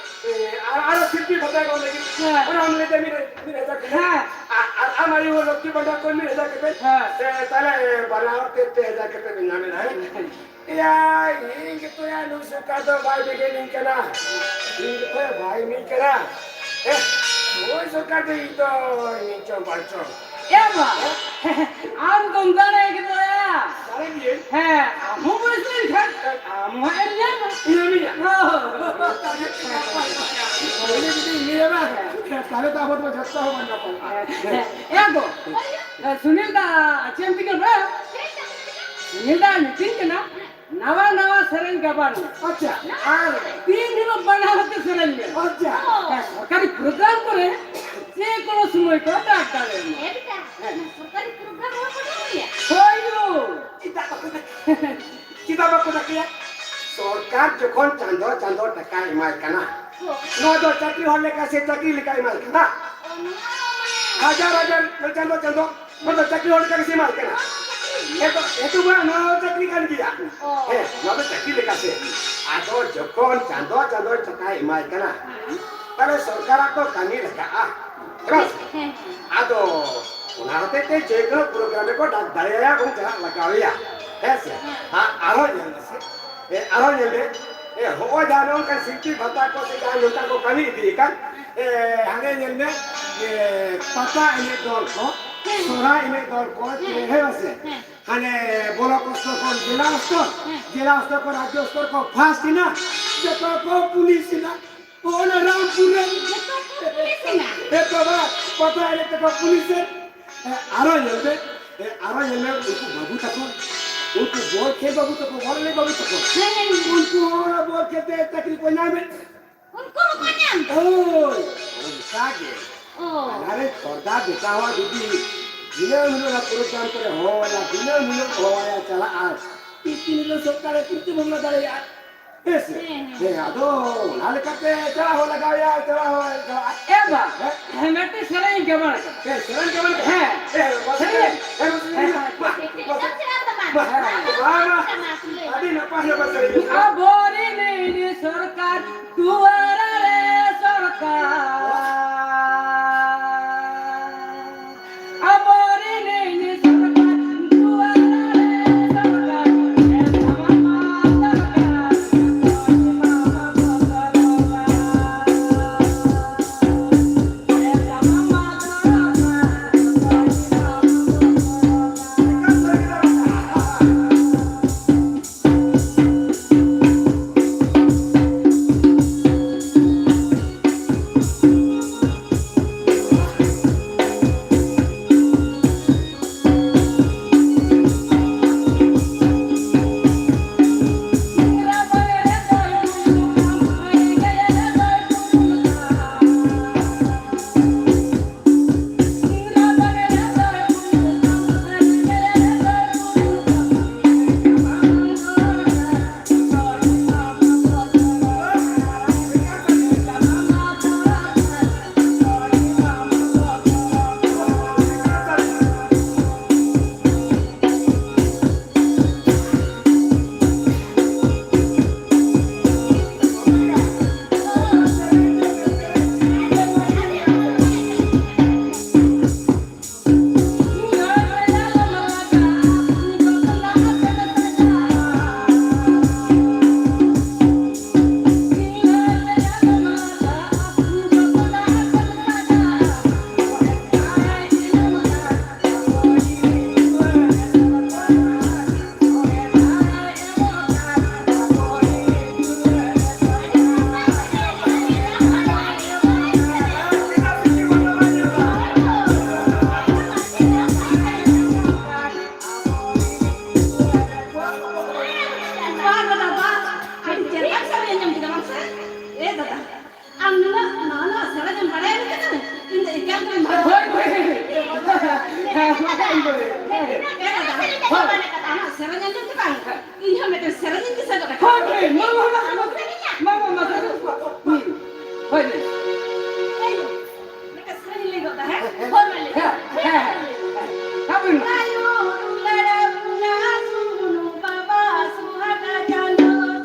ᱮ, ᱟᱨ, ᱟᱨ ᱥᱤᱞᱯᱤ ᱵᱷᱟᱛᱟ ᱠᱚ ᱞᱟᱹᱜᱤᱫ᱾ ᱦᱮᱸ᱾ ᱚᱱᱟ ᱦᱚᱸᱢ ᱞᱟᱹᱭ ᱫᱟ ᱢᱤᱫ, ᱢᱤᱫ ᱦᱟᱡᱟᱨ ᱴᱟᱠᱟ᱾ ᱦᱮᱸ᱾ ᱟᱨ, ᱟᱨ, ᱟᱨ ᱢᱟᱹᱭᱩ ᱞᱚᱠᱠᱷᱤ ᱵᱷᱟᱱᱰᱟᱨ ᱠᱷᱚᱱ ᱢᱤᱫ ᱦᱟᱡᱟᱨ ᱠᱟᱛᱮ᱾ ᱦᱮᱸ᱾ ᱥᱮ ᱛᱟᱦᱞᱮ ᱵᱟᱱᱟ ᱦᱚᱲ ᱛᱮ ᱯᱮ ᱦᱟᱡᱟᱨ ᱠᱟᱛᱮ ᱵᱮᱱ ᱧᱟᱢ ᱮᱫᱟ, ᱦᱮᱸ? ᱮᱭᱟ, ᱤᱧ ᱜᱮᱛᱚ ᱭᱟ ᱱᱩᱭ ᱥᱚᱨᱠᱟᱨ ᱫᱚ ᱵᱟᱭ ᱵᱮᱜᱮᱱᱤᱧ ᱠᱟᱱᱟ᱾ ᱤᱧ ᱜᱮᱛᱚ ᱵᱟᱭ ᱤᱢᱟᱹᱧ ᱠᱟᱱᱟ᱾ ᱦᱮᱸ? ᱱᱩᱭ ᱥᱚᱨᱠᱟᱨ ᱫᱚ ᱤᱧ ᱫᱚ ᱤᱧ ᱪᱚᱝ ᱵᱟᱝ ᱪᱚᱝ᱾ ᱮ ᱵᱟ, ᱟᱢ ᱫᱚᱢ ᱫᱟᱲᱮ ᱠᱮᱫᱟ ᱭᱟ᱾ ᱫᱟᱲᱮ ᱜᱤᱭᱟᱹᱧ᱾ ᱦᱮᱸ, ᱟᱢ ᱦᱚᱸ ᱵᱚᱭᱮᱥ ᱞᱮᱱᱠᱷᱟᱱ ᱟᱢ ᱦᱚᱸ ᱮᱢ ᱧᱟᱢᱟ᱾ ᱤᱧ ᱮᱢᱤᱧᱟ? ᱦᱳᱭ᱾ ᱛᱟᱦᱞᱮ ᱡᱩᱫᱤ ᱤᱧ ᱮᱢᱟ, ᱛᱟᱦᱞᱮ ᱛᱚ ᱟᱵᱚ ᱫᱚ ᱡᱚᱛᱚ ᱦᱚᱲ ᱵᱚᱱ ᱧᱟᱯᱟᱢᱟ᱾ ᱦᱮᱸ, ᱮ ᱜᱚ, ᱥᱩᱱᱤᱞ ᱫᱟ ᱪᱮᱫ ᱮᱢ ᱪᱤᱠᱟᱹ ᱵᱟᱲᱟᱭᱟ? ᱥᱩᱱᱤᱞ ᱫᱟ ᱢᱤᱛᱟᱹᱧ ᱠᱟᱱᱟ, ᱱᱟᱣᱟ ᱱᱟᱣᱟ ᱥᱮᱨᱮᱧ ᱜᱟᱵᱟᱱ᱾ ᱟᱪᱪᱷᱟ᱾ ᱟᱨ ᱫᱤᱱ ᱦᱤᱞᱳᱜ ᱵᱟᱱᱟᱣ ᱟᱛᱮ ᱥᱮᱨᱮᱧ ᱢᱮ᱾ ᱟᱪᱪᱷᱟ᱾ ᱦᱮᱸ, ᱥᱚᱨᱠᱟᱨᱤ ᱯᱨᱳᱜᱨᱟᱢ ᱠᱚᱨᱮ ᱡᱮ ᱠᱳᱱᱳ ᱥᱚᱢᱚᱭ ᱠᱚ ᱰᱟᱠ ᱫᱟᱲᱮᱭᱟᱢᱟ᱾ ᱦᱮᱸ ᱵᱮᱴᱟ, ᱦᱮᱸ᱾ ᱥᱚᱨᱠᱟᱨᱤ ᱯᱨᱳᱜᱨᱟᱢ ᱨᱮᱦᱚᱸ ᱠᱚ ᱰᱟᱠ ᱜᱮᱭᱟ? ᱦᱳᱭ ᱭᱳ᱾ ᱪᱮᱫᱟᱜ ᱵᱟᱠᱚ ᱰᱟᱠ-, ᱪᱮᱫᱟᱜ ᱵᱟᱠᱚ ᱰᱟᱠᱮᱭᱟ? ᱥᱚᱨᱠᱟᱨ ᱡᱚᱠᱷᱚᱱ ᱪᱟᱸᱫᱚ ᱪᱟᱸᱫᱚ ᱴᱟᱠᱟᱭ ᱮᱢᱟᱭ ᱠᱟᱱᱟ, ᱦᱳᱭ᱾ ᱱᱚᱣᱟ ᱫᱚ ᱪᱟᱹᱠᱨᱤ ᱦᱚᱲ ᱞᱮᱠᱟ ᱥᱮ ᱪᱟᱹᱠᱨᱤ ᱞᱮᱠᱟᱭ ᱮᱢᱟᱭ ᱠᱟᱱᱟ? ᱚ, ᱱᱚᱣᱟ ᱢᱟ᱾ ᱦᱟᱡᱟᱨ ᱦᱟᱡᱟᱨ ᱪᱟᱸᱫᱚ ᱪᱟᱸᱫᱚ᱾ ᱱᱚᱣᱟ ᱫᱚ ᱪᱟᱹᱠᱨᱤ ᱦᱚᱲ ᱞᱮᱠᱟ ᱜᱮᱥᱮ ᱮᱢᱟᱭ ᱠᱟᱱᱟ᱾ ᱮᱛᱚ, ᱮᱛᱚ ᱢᱟ ᱱᱚᱣᱟ ᱦᱚᱸ ᱪᱟᱹᱠᱨᱤ ᱠᱟᱱ ᱜᱮᱭᱟ᱾ ᱚ᱾ ᱦᱮᱸ, ᱱᱚᱣᱟ ᱫᱚ ᱪᱟᱹᱠᱨᱤ ᱞᱮᱠᱟ ᱥᱮ᱾ ᱟᱫᱚ ᱡᱚᱠᱷᱚᱱ ᱪᱟᱸᱫᱚ ᱪᱟᱸᱫᱚ ᱴᱟᱠᱟᱭ ᱮᱢᱟᱭ ᱠᱟᱱᱟ, ᱦᱮᱸ᱾ ᱛᱟᱦᱞᱮ ᱥᱚᱨᱠᱟᱨᱟᱜ ᱫᱚ ᱠᱟᱹᱢᱤ ᱞᱟᱜᱟᱜᱼᱟ᱾ ᱦᱮᱸ ᱵᱟᱝ ᱥᱮ? ᱦᱮᱸ, ᱦᱮᱸ᱾ ᱟᱫᱚ ᱚᱱᱟ ᱦᱚᱛᱮᱡ ᱛᱮ ᱡᱮ ᱠᱳᱱᱳ ᱯᱨᱳᱜᱨᱟᱢ ᱨᱮᱠᱚ ᱰᱟᱠ ᱫᱟᱲᱮᱭᱟᱭᱟ ᱮᱵᱚᱝ ᱪᱟᱞᱟᱜ ᱞᱟᱜᱟᱣ ᱮᱭᱟ᱾ ᱦᱮᱸ ᱥᱮ? ᱦᱮᱸ᱾ ᱟᱨ, ᱟᱨᱦᱚᱸ ᱧᱮᱞ ᱢᱮᱥᱮ᱾ ᱮ, ᱟᱨᱦᱚᱸ ᱧᱮᱞ ᱢᱮ᱾ ᱮ, ᱦᱚᱸᱜᱼᱚᱭ ᱡᱟᱦᱟᱸ ᱱᱚᱜᱼᱚ ᱱᱚᱝᱠᱟ ᱥᱤᱞᱯᱤ ᱵᱷᱟᱛᱟ ᱠᱚ ᱥᱮ ᱡᱟᱦᱟᱸ ᱱᱚᱝᱠᱟ ᱠᱚ ᱠᱟᱹᱢᱤ ᱤᱫᱤᱭᱮᱫ ᱠᱟᱱ, ᱮ, ᱦᱟᱸᱰᱮ ᱧᱮᱞ ᱢᱮ᱾ ᱮ, ᱯᱟᱛᱟ ᱮᱱᱮᱡ ᱫᱚᱞ ᱠᱚ, ᱦᱮᱸ᱾ ᱥᱚᱨᱦᱟᱭ ᱮᱱᱮᱡ ᱫᱚᱞ ᱠᱚ, ᱦᱮᱸ᱾ ᱦᱮᱸ ᱵᱟᱝ ᱥᱮ? ᱦᱮᱸ᱾ ᱦᱟᱱᱮ ᱵᱞᱚᱠ ᱥᱛᱚᱨ ᱠᱷᱚᱱ ᱡᱮᱞᱟ ᱥᱛᱚᱨ, ᱦᱮᱸ᱾ ᱡᱮᱞᱟ ᱥᱛᱚᱨ ᱠᱷᱚᱱ ᱨᱟᱡᱽᱡᱚ ᱥᱛᱚᱨ ᱠᱚ ᱯᱷᱟᱥᱴ ᱮᱱᱟ, ᱡᱚᱛᱚ ᱠᱚ ᱯᱩᱞᱤᱥ ᱮᱱᱟ᱾ ᱚᱱᱟ ᱨᱟᱢᱯᱩᱨ ᱨᱮ᱾ ᱡᱚᱛᱚ ᱠᱚ ᱯᱩᱞᱤᱥ ᱮᱱᱟ? ᱦᱮᱸ ᱛᱚ ᱵᱟ, ᱯᱟᱛᱟ ᱮᱱᱮᱡ ᱛᱮᱠᱚ ᱯᱩᱞᱤᱥ ᱮᱱ᱾ ᱦᱮᱸ, ᱟᱨᱚ ᱧᱮᱞ ᱢᱮ, ᱦᱮᱸ, ᱟᱨᱚ ᱧᱮᱞ ᱢᱮ, ᱩᱱᱠᱩ ᱵᱟᱹᱵᱩ ᱛᱟᱠᱚ, ᱩᱱᱠᱩ ᱵᱚᱞ ᱠᱷᱮᱞ ᱵᱟᱹᱵᱩ ᱛᱟᱠᱚ, ᱵᱚᱞ ᱮᱱᱮᱡ ᱵᱟᱹᱵᱩ ᱛᱟᱠᱚ, ᱦᱮᱸ, ᱦᱮᱸ, ᱦᱮᱸ᱾ ᱩᱱᱠᱩ ᱦᱚᱸ ᱚᱱᱟ ᱵᱚᱞ ᱠᱷᱮᱞ ᱛᱮ ᱪᱟᱹᱠᱨᱤ ᱠᱚ ᱧᱟᱢᱮᱫ᱾ ᱩᱱᱠᱩ ᱦᱚᱸᱠᱚ ᱧᱟᱢ ᱮᱫᱟ? ᱦᱳᱭ, ᱚᱱᱠᱟ ᱜᱮ᱾ ᱚ᱾ ᱟᱞᱮ ᱨᱮᱱ ᱥᱚᱨᱫᱟᱨ ᱵᱮᱴᱟ ᱦᱚᱸ ᱡᱩᱫᱤ ᱫᱤᱱᱟᱹᱢ ᱦᱤᱞᱳᱜ ᱚᱱᱟ ᱯᱨᱳᱜᱨᱟᱢ ᱠᱚᱨᱮ ᱦᱚᱦᱚᱣᱟᱭᱟ, ᱫᱤᱱᱟᱹᱢ ᱦᱤᱞᱳᱜ ᱦᱚᱦᱚᱣᱟᱭᱟ, ᱪᱟᱞᱟᱜᱼᱟ, ᱛᱤᱱ ᱫᱤᱱ ᱦᱤᱞᱳᱜ ᱥᱚᱨᱠᱟᱨᱮ ᱪᱤᱱᱛᱟᱹ ᱵᱷᱟᱵᱽᱱᱟ ᱫᱟᱲᱮᱭᱟᱜᱼᱟ? ᱦᱮᱸ ᱥᱮ? ᱦᱮᱸ, ᱦᱮᱸ᱾ ᱦᱮᱸ, ᱟᱫᱚ ᱚᱱᱟ ᱞᱮᱠᱟᱛᱮ ᱪᱟᱞᱟᱣ ᱦᱚᱸ ᱞᱟᱜᱟᱣ ᱮᱭᱟ, ᱪᱟᱞᱟᱣ ᱦᱚᱸ ᱪᱟᱞᱟᱜᱼᱟ᱾ ᱮ ᱵᱟ, ᱦᱮᱸ? ᱦᱮᱸ, ᱢᱤᱫᱴᱤᱡ ᱥᱮᱨᱮᱧ ᱜᱮ ᱵᱟᱲᱟᱭ ᱠᱟᱱᱟ᱾ ᱦᱮᱸ, ᱥᱮᱨᱮᱧ ᱜᱮ ᱵᱟᱲᱟᱭ ᱠᱟᱱᱟ? ᱦᱮᱸ᱾ ᱦᱮᱸ, ᱢᱟ ᱥᱮᱨᱮᱧ ᱥᱮᱨᱮᱧ᱾ ᱢᱮ᱾ ᱦᱮᱸ, ᱢᱟ ᱥᱮᱨᱮᱧ ᱢᱮ᱾ ᱦᱮᱸ, ᱢᱟ, ᱢᱟ᱾ ᱪᱮᱫ ᱮᱢ ᱥᱮᱨᱮᱧ ᱫᱟ ᱢᱟ? ᱢᱟ, ᱢᱟ᱾ ᱢᱟ, ᱢᱟ, ᱢᱟ᱾ ᱟᱹᱰᱤ ᱱᱟᱯᱟᱭ ᱱᱟᱯᱟᱭ ᱥᱮᱨᱮᱧ᱾ ᱟᱵᱚᱨᱤᱱ ᱥᱚᱨᱠᱟᱨ ᱫᱩᱣᱟᱨᱟ ᱨᱮ ᱥᱚᱨᱠᱟᱨ᱾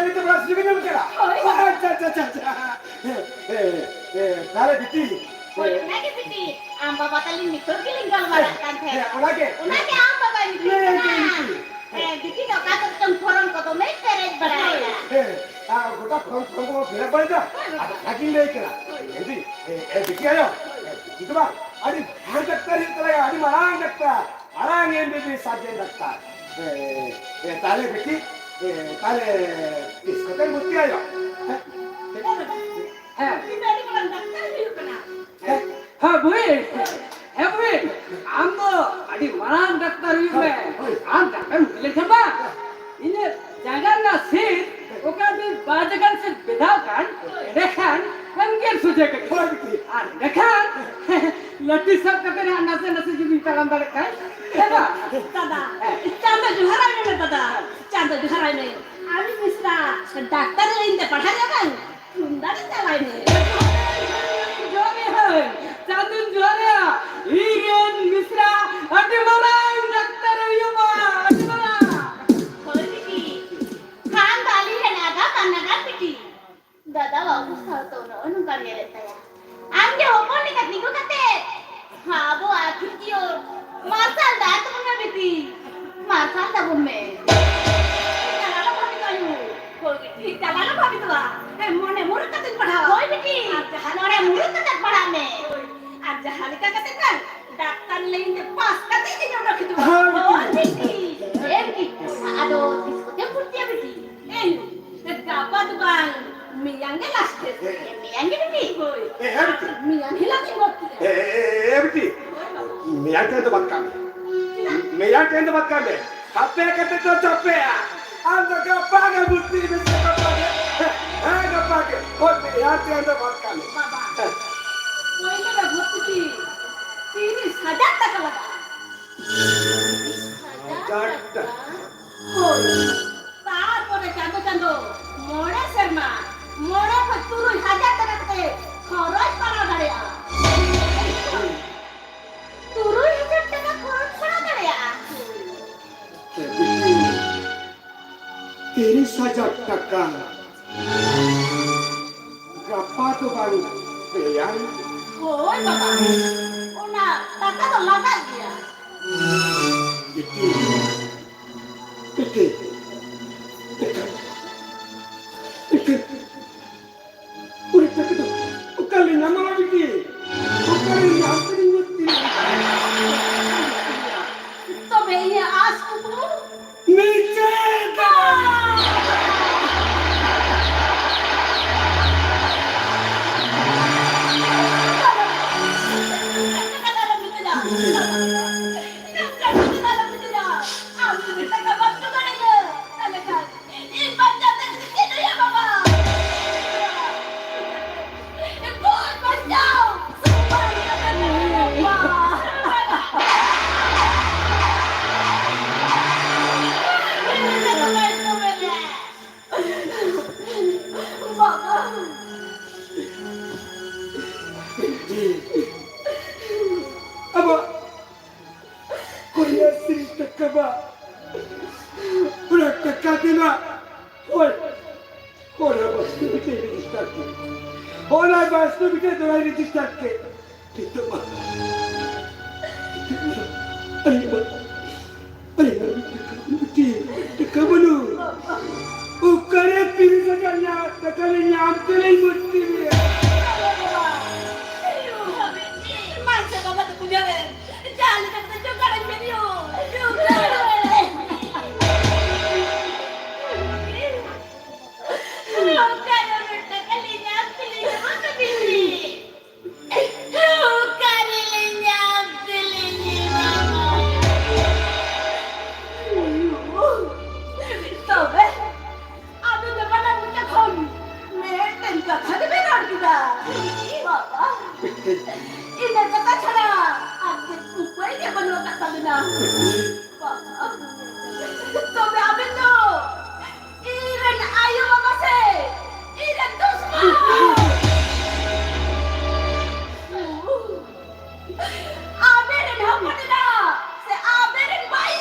ᱱᱤᱛᱚᱜ ᱵᱟᱲᱟ ᱥᱩᱡᱳᱜᱽ ᱮ ᱧᱟᱢ ᱠᱮᱫᱟ? ᱦᱳᱭ᱾ ᱟᱪᱪᱷᱟ, ᱟᱪᱪᱷᱟ, ᱟᱪᱪᱷᱟ, ᱟᱪᱪᱷᱟ᱾ ᱦᱮᱸ, ᱦᱮᱸ, ᱦᱮᱸ, ᱛᱟᱦᱞᱮ ᱵᱤᱴᱤ᱾ ᱦᱳᱭ, ᱚᱱᱟᱜᱮ ᱵᱤᱴᱤ, ᱟᱢ ᱵᱟᱵᱟ ᱛᱟᱹᱞᱤᱧ ᱱᱤᱛᱚᱜ ᱜᱮᱞᱤᱧ ᱜᱟᱞᱢᱟᱨᱟᱜ ᱠᱟᱱ ᱛᱟᱦᱮᱸᱫ᱾ ᱦᱮᱸ, ᱚᱱᱟᱜᱮ᱾ ᱚᱱᱟᱜᱮ ᱟᱢ ᱵᱟᱵᱟᱭ ᱢᱮᱛᱟᱹᱧ ᱦᱮᱸ, ᱠᱟᱱᱟ᱾ ᱦᱮᱸ, ᱵᱤᱴᱤ᱾ ᱦᱮᱸ, ᱵᱤᱴᱤ ᱫᱚ ᱚᱠᱟ ᱠᱚᱨᱮ ᱪᱚᱝ ᱯᱷᱚᱨᱚᱢ ᱠᱚ ᱫᱚᱢᱮᱭ ᱯᱮᱨᱮᱡ ᱵᱟᱲᱟᱭᱮᱫᱟ᱾ ᱦᱮᱸ, ᱟᱨ ᱜᱚᱴᱟ ᱯᱷᱚᱨᱚᱢ, ᱯᱷᱚᱨᱚᱢ ᱠᱚ ᱯᱷᱤᱞᱟᱯ ᱵᱟᱲᱟᱭᱮᱫᱟ᱾ ᱦᱳᱭ, ᱵᱟᱵᱟ᱾ ᱟᱫᱚ ᱚᱱᱟᱜᱤᱧ ᱞᱟᱹᱭ ᱠᱟᱱᱟ᱾ ᱦᱳᱭ᱾ ᱮ, ᱵᱤᱴᱤ, ᱮ, ᱮ, ᱵᱤᱴᱤ ᱟᱭᱳ, ᱮ, ᱵᱤᱴᱤ ᱫᱚ ᱵᱟᱝ, ᱟᱹᱰᱤ ᱢᱟᱨᱟᱝ ᱰᱟᱠᱛᱟᱨ ᱦᱩᱭᱩᱜ ᱛᱟᱞᱮᱭᱟ, ᱟᱹᱰᱤ ᱢᱟᱨᱟᱝ ᱰᱟᱠᱛᱟᱨ᱾ ᱢᱟᱨᱟᱝ M B B S surgeon doctor. ᱮ, ᱮ, ᱛᱟᱦᱞᱮ ᱵᱤᱴᱤ, ᱮ, ᱛᱟᱦᱞᱮ ᱛᱤᱥ ᱠᱚᱛᱮᱢ ᱵᱷᱚᱨᱛᱤ ᱟᱭᱟ? ᱦᱮᱸ? ᱦᱮᱸ᱾ ᱤᱧ ᱫᱚ ᱟᱹᱰᱤ ᱢᱟᱨᱟᱝ ᱰᱟᱠᱛᱟᱨ ᱦᱩᱭᱩᱜ ᱠᱟᱱᱟ᱾ ᱦᱮᱸ, ᱦᱮᱸ ᱵᱷᱟᱹᱭ, ᱦᱮᱸ ᱵᱷᱟᱹᱭ, ᱟᱢ ᱫᱚ ᱟᱹᱰᱤ ᱢᱟᱨᱟᱝ ᱰᱟᱠᱛᱟᱨ ᱦᱩᱭᱩᱜ ᱢᱮ᱾ ᱦᱳᱭ, ᱦᱳᱭ᱾ ᱟᱢ ᱰᱟᱠᱛᱟᱨ ᱮᱢ ᱦᱩᱭ ᱞᱮᱱᱠᱷᱟᱱ ᱵᱟᱝ, ᱤᱧᱟᱹᱜ ᱡᱟᱸᱜᱟ ᱨᱮᱱᱟᱜ ᱥᱤᱨ ᱚᱠᱟ ᱫᱤᱱ ᱵᱟᱨ ᱡᱟᱭᱜᱟ ᱥᱮᱫ ᱵᱮᱫᱷᱟᱣ ᱠᱟᱱ, ᱮᱸᱰᱮᱠᱷᱟᱱ ᱮᱢ ᱜᱮᱨ ᱥᱚᱡᱷᱮ ᱠᱟᱹᱧᱟ᱾ ᱦᱳᱭ, ᱵᱤᱴᱤ᱾ ᱟᱨ ᱮᱸᱰᱮᱠᱷᱟᱱ ᱞᱟᱹᱴᱩ ᱥᱟᱵ ᱠᱟᱛᱮ ᱱᱟᱜ ᱱᱟᱥᱮ ᱱᱟᱥᱮ ᱡᱩᱫᱤᱧ ᱛᱟᱲᱟᱢ ᱫᱟᱲᱮᱭᱟᱜ ᱠᱷᱟᱱ, ᱦᱮᱸ ᱵᱟᱝ? ᱫᱟᱫᱟ, ᱦᱮᱸ᱾ ᱪᱟᱸᱫᱚ ᱡᱚᱦᱟᱨᱟᱭ ᱢᱮ ᱫᱟᱫᱟ, ᱪᱟᱸᱫᱚ ᱡᱚᱦᱟᱨᱟᱭ ᱢᱮ᱾ ᱟᱢᱤᱡ ᱢᱤᱥᱨᱟ ᱰᱟᱠᱛᱟᱨ ᱞᱟᱹᱭᱤᱱ ᱛᱮ ᱯᱟᱲᱦᱟᱣ ᱨᱮ ᱵᱟᱝ, ᱛᱩᱢᱫᱟᱜ ᱨᱮ ᱪᱟᱞᱟᱭ ᱢᱮ᱾ ᱡᱚᱦᱟᱨ ᱦᱳᱭ, ᱪᱟᱸᱫᱚᱧ ᱡᱚᱦᱟᱨ ᱮᱭᱟ᱾ ᱤᱧ ᱨᱮᱱ ᱢᱤᱥᱨᱟ ᱟᱹᱰᱤ ᱢᱟᱨᱟᱝ ᱰᱟᱠᱛᱟᱨ ᱦᱩᱭᱩᱜᱼᱟ, ᱟᱹᱰᱤ ᱢᱟᱨᱟᱝ᱾ ᱦᱳᱭ ᱵᱤᱴᱤ, ᱠᱷᱟᱱ ᱫᱚ ᱟᱹᱞᱤᱧ ᱨᱮᱱ ᱟᱜᱟᱢ ᱟᱨ ᱱᱟᱜᱟᱢ ᱵᱤᱴᱤ᱾ ᱫᱟᱫᱟ ᱵᱟᱹᱵᱩ ᱥᱟᱶ ᱛᱚ ᱱᱚᱜᱼᱚ ᱱᱚᱝᱠᱟᱢ ᱧᱮᱞᱮᱫ ᱛᱟᱭᱟ᱾ ᱟᱢ ᱜᱮ ᱦᱚᱯᱚᱱ ᱞᱮᱠᱟ ᱛᱤᱸᱜᱩ ᱠᱟᱛᱮ ᱟᱵᱚ ᱟᱹᱛᱩ ᱡᱤᱭᱚᱱ ᱢᱟᱨᱥᱟᱞ ᱰᱟᱦᱟᱨ ᱛᱟᱵᱚᱱ ᱢᱮ ᱵᱤᱴᱤ, ᱢᱟᱨᱥᱟᱞ ᱛᱟᱵᱚᱱ ᱢᱮ᱾ ᱪᱟᱞᱟᱜ ᱟᱞᱚᱢ ᱵᱷᱟᱵᱤᱛᱚᱜᱼᱟ ᱭᱩ᱾ ᱦᱳᱭ ᱵᱤᱴᱤ᱾ ᱪᱟᱞᱟᱜ ᱟᱞᱚᱢ ᱵᱷᱟᱵᱤᱛᱚᱜᱼᱟ᱾ ᱦᱮᱸ, ᱢᱚᱱᱮ ᱢᱩᱨᱩᱫ ᱠᱟᱛᱮ ᱯᱟᱲᱦᱟᱣ᱾ ᱦᱳᱭ ᱵᱤᱴᱤ, ᱟᱨ ᱡᱟᱦᱟᱸ ᱢᱚᱱᱮ ᱢᱩᱨᱩᱫ ᱠᱟᱛᱮ ᱯᱟᱲᱦᱟᱜ ᱢᱮ᱾ ᱦᱳᱭ᱾ ᱟᱨ ᱡᱟᱦᱟᱸ ᱞᱮᱠᱟ ᱠᱟᱛᱮ ᱠᱷᱟᱱ ᱰᱟᱠᱛᱟᱨ ᱞᱟᱭᱤᱱ ᱛᱮ ᱯᱟᱥ ᱠᱟᱛᱮ ᱜᱮ ᱧᱟᱢ ᱠᱮᱫᱟ᱾ ᱦᱳᱭ ᱵᱤᱴᱤ᱾ ᱦᱳᱭ ᱵᱤᱴᱤ᱾ ᱮᱢ ᱵᱤᱴᱤ᱾ ᱟᱫᱚ ᱛᱤᱥ ᱠᱚᱛᱮᱢ ᱵᱷᱚᱨᱛᱤᱜᱼᱟ ᱵᱤᱴᱤ? ᱮᱭ, ᱜᱟᱯᱟ ᱫᱚ ᱵᱟᱝ, ᱢᱮᱭᱟᱝ ᱜᱮ ᱞᱟᱥᱴ ᱰᱮᱴ᱾ ᱦᱮᱸ, ᱢᱮᱭᱟᱝ ᱜᱮ ᱵᱤᱴᱤ? ᱦᱳᱭ᱾ ᱮ, ᱦᱮᱸ ᱵᱤᱴᱤ᱾ ᱢᱮᱭᱟᱝ ᱦᱤᱞᱳᱜ ᱜᱤᱧ ᱵᱷᱚᱨᱛᱤᱜᱼᱟ᱾ ᱮ, ᱮ, ᱮ, ᱮ, ᱵᱤᱴᱤ᱾ ᱦᱳᱭ ᱵᱟᱵᱟ᱾ ᱢᱮᱭᱟᱝ ᱴᱷᱮᱱ ᱫᱚ ᱵᱟᱫ ᱠᱟᱜ ᱢᱮ᱾ ᱪᱮᱫᱟᱜ? ᱢᱮᱭᱟᱝ ᱴᱷᱮᱱ ᱫᱚ ᱵᱟᱫ ᱠᱟᱜ ᱢᱮ᱾ ᱦᱟᱯᱮ ᱠᱟᱛᱮ ᱫᱚ ᱪᱟᱯᱮᱜᱼᱟ᱾ ᱟᱢ ᱫᱚ ᱜᱟᱯᱟ ᱜᱮ ᱵᱷᱚᱨᱛᱤᱜ ᱢᱮ ᱥᱮ ᱜᱟᱯᱟ ᱜᱮ᱾ ᱦᱮᱸ, ᱦᱮᱸ, ᱜᱟᱯᱟ ᱜᱮ᱾ ᱦᱳᱭ, ᱢᱮᱭᱟᱝ ᱴᱷᱮᱱ ᱫᱚ ᱵᱟᱫ ᱠᱟᱜ ᱢᱮ᱾ ᱵᱟᱵᱟ, ᱦᱮᱸ᱾ ᱯᱳᱭᱞᱳ ᱨᱮ ᱵᱷᱚᱨᱛᱤ ᱯᱷᱤ ᱛᱤᱨᱤᱥ ᱦᱟᱡᱟᱨ ᱴᱟᱠᱟ ᱞᱟᱜᱟᱜᱼᱟ᱾ ᱦᱟᱡᱟᱨ ᱴᱟᱠᱟ? ᱦᱳᱭ᱾ ᱛᱟᱨᱯᱚᱨᱮ ᱪᱟᱸᱫᱚ ᱪᱟᱸᱫᱚ ᱢᱚᱬᱮ ᱥᱮᱨᱢᱟ ᱢᱚᱬᱮ ᱠᱷᱚᱱ ᱛᱩᱨᱩᱭ ᱦᱟᱡᱟᱨ ᱴᱟᱠᱟ ᱠᱟᱛᱮ ᱠᱷᱚᱨᱚᱪ ᱯᱟᱲᱟᱣ ᱫᱟᱲᱮᱭᱟᱜᱼᱟ᱾ ᱛᱩᱨᱩᱭ ᱦᱟᱡᱟᱨ ᱴᱟᱠᱟ ᱠᱷᱚᱨᱚᱪ ᱯᱟᱲᱟᱣ ᱫᱟᱲᱮᱭᱟᱜᱼᱟ᱾ ᱛᱤᱨᱤᱥ ᱦᱟᱡᱟᱨ ᱴᱟᱠᱟ᱾ ᱜᱟᱯᱟ ᱫᱚ ᱵᱟᱝ, ᱛᱮᱭᱟᱝ᱾ ᱦᱳᱭ ᱵᱟᱵᱟ, ᱚᱱᱟ ᱴᱟᱠᱟ ᱫᱚ ᱞᱟᱜᱟᱜ ᱜᱮᱭᱟ᱾ ᱵᱤᱴᱤ, ᱵᱤᱴᱤ, ᱵᱤᱴᱤ, ᱵᱤᱴᱤ, ᱩᱱᱟᱹᱜ ᱴᱟᱠᱟ ᱫᱚ ᱚᱠᱟᱨᱮ ᱧᱟᱢᱚᱜᱼᱟ ᱵᱤᱴᱤ? ᱚᱠᱟᱨᱮ ᱧᱟᱢ ᱛᱮᱧ ᱵᱷᱚᱨᱛᱤ? ᱛᱚᱵᱮ ᱤᱧᱟᱹᱜ ᱟᱥ ᱠᱩᱠᱢᱩ? ᱢᱤᱪᱟᱹᱫ! ᱤᱧ ᱵᱟᱧᱪᱟᱣ ᱛᱮ ᱪᱮᱫ ᱦᱩᱭᱩᱜᱼᱟ, ᱵᱟᱵᱟ? ᱤᱧ ᱵᱟᱧᱪᱟᱣ! ᱵᱟᱵᱟ! ᱟᱵᱚ ᱠᱚᱱᱭᱟᱥᱨᱤ ᱴᱟᱠᱟ ᱵᱟ, ᱚᱱᱟ ᱴᱟᱠᱟ ᱛᱮ ᱱᱟ, ᱦᱳᱭ, ᱚᱱᱟ ᱵᱟᱥᱛᱚᱵᱤᱠ ᱨᱮᱡᱤᱥᱴᱟᱨ ᱠᱮᱫ, ᱚᱱᱟ ᱵᱟᱥᱛᱚᱵᱤᱠ ᱨᱮ ᱫᱚᱞᱟᱭ ᱨᱮᱡᱤᱥᱴᱟᱨ ᱠᱮᱫ᱾ ᱱᱤᱛᱚᱜ ᱢᱟ, ᱱᱤᱛᱚᱜ ᱢᱟ, ᱟᱹᱞᱤᱧ ᱢᱟ, ᱟᱹᱞᱤᱧ ᱢᱟ ᱢᱤᱫ ᱴᱟᱠᱟ, ᱢᱤᱫᱴᱤᱡ ᱴᱟᱠᱟ ᱵᱟᱹᱱᱩᱜ᱾ ᱚᱠᱟᱨᱮ ᱛᱤᱨᱤᱥ ᱦᱟᱡᱟᱨ ᱧᱟ-, ᱴᱟᱠᱟ ᱞᱤᱧ ᱧᱟᱢ ᱛᱮᱞᱤᱧ ᱵᱷᱚᱨᱛᱤ ᱞᱮᱭᱟ? ᱢᱟᱥᱮ ᱵᱟᱵᱟ ᱛᱟᱠᱚ ᱧᱮᱞᱮ, ᱡᱟᱦᱟᱸ ᱞᱮᱠᱟ ᱠᱟᱛᱮ ᱡᱚᱜᱟᱲᱟᱹᱧ ᱢᱮ ᱭᱳ, ᱡᱚᱜᱟᱲ᱾ ᱚᱠᱟᱨᱮ ᱩᱱᱟᱹᱜ ᱴᱟᱠᱟ ᱞᱤᱧ ᱧᱟᱢ ᱛᱮᱞᱤᱧ ᱵᱷᱚᱨᱛᱤ ᱞᱮᱭᱟ? ᱚᱠᱟᱨᱮᱞᱮ ᱧᱟᱢ ᱛᱮᱞᱮ ᱧᱮᱞᱟᱢᱟ? ᱛᱚᱵᱮ ᱟᱵᱮᱱ ᱫᱚ ᱵᱟᱱᱟᱨ ᱢᱚᱪᱟ ᱠᱷᱚᱱ ᱢᱤᱫᱴᱮᱱ ᱠᱟᱛᱷᱟ ᱜᱮᱵᱮᱱ ᱨᱚᱲ ᱠᱮᱫᱟ᱾ ᱤ ᱵᱟᱵᱟ, ᱤᱱᱟᱹ ᱠᱟᱛᱷᱟ ᱪᱷᱟᱲᱟ ᱟᱨ ᱪᱮᱫ ᱩᱯᱟᱹᱭ ᱜᱮ ᱵᱟᱹᱱᱩᱜ ᱟᱠᱟᱫ ᱛᱟᱵᱮᱱᱟ᱾ ᱵᱟᱵᱟ, ᱛᱚᱵᱮ ᱟᱵᱮᱱ ᱫᱚ ᱤᱧ ᱨᱮᱱ ᱟᱭᱳ ᱵᱟᱵᱟ ᱥᱮ ᱤᱧ ᱨᱮᱱ ᱫᱩᱥᱢᱚᱱ? ᱟᱵᱮᱱ ᱨᱮᱱ ᱦᱚᱯᱚᱱ ᱮᱨᱟ ᱥᱮ ᱟᱵᱮᱱ ᱨᱮᱱ ᱢᱟᱹᱭ?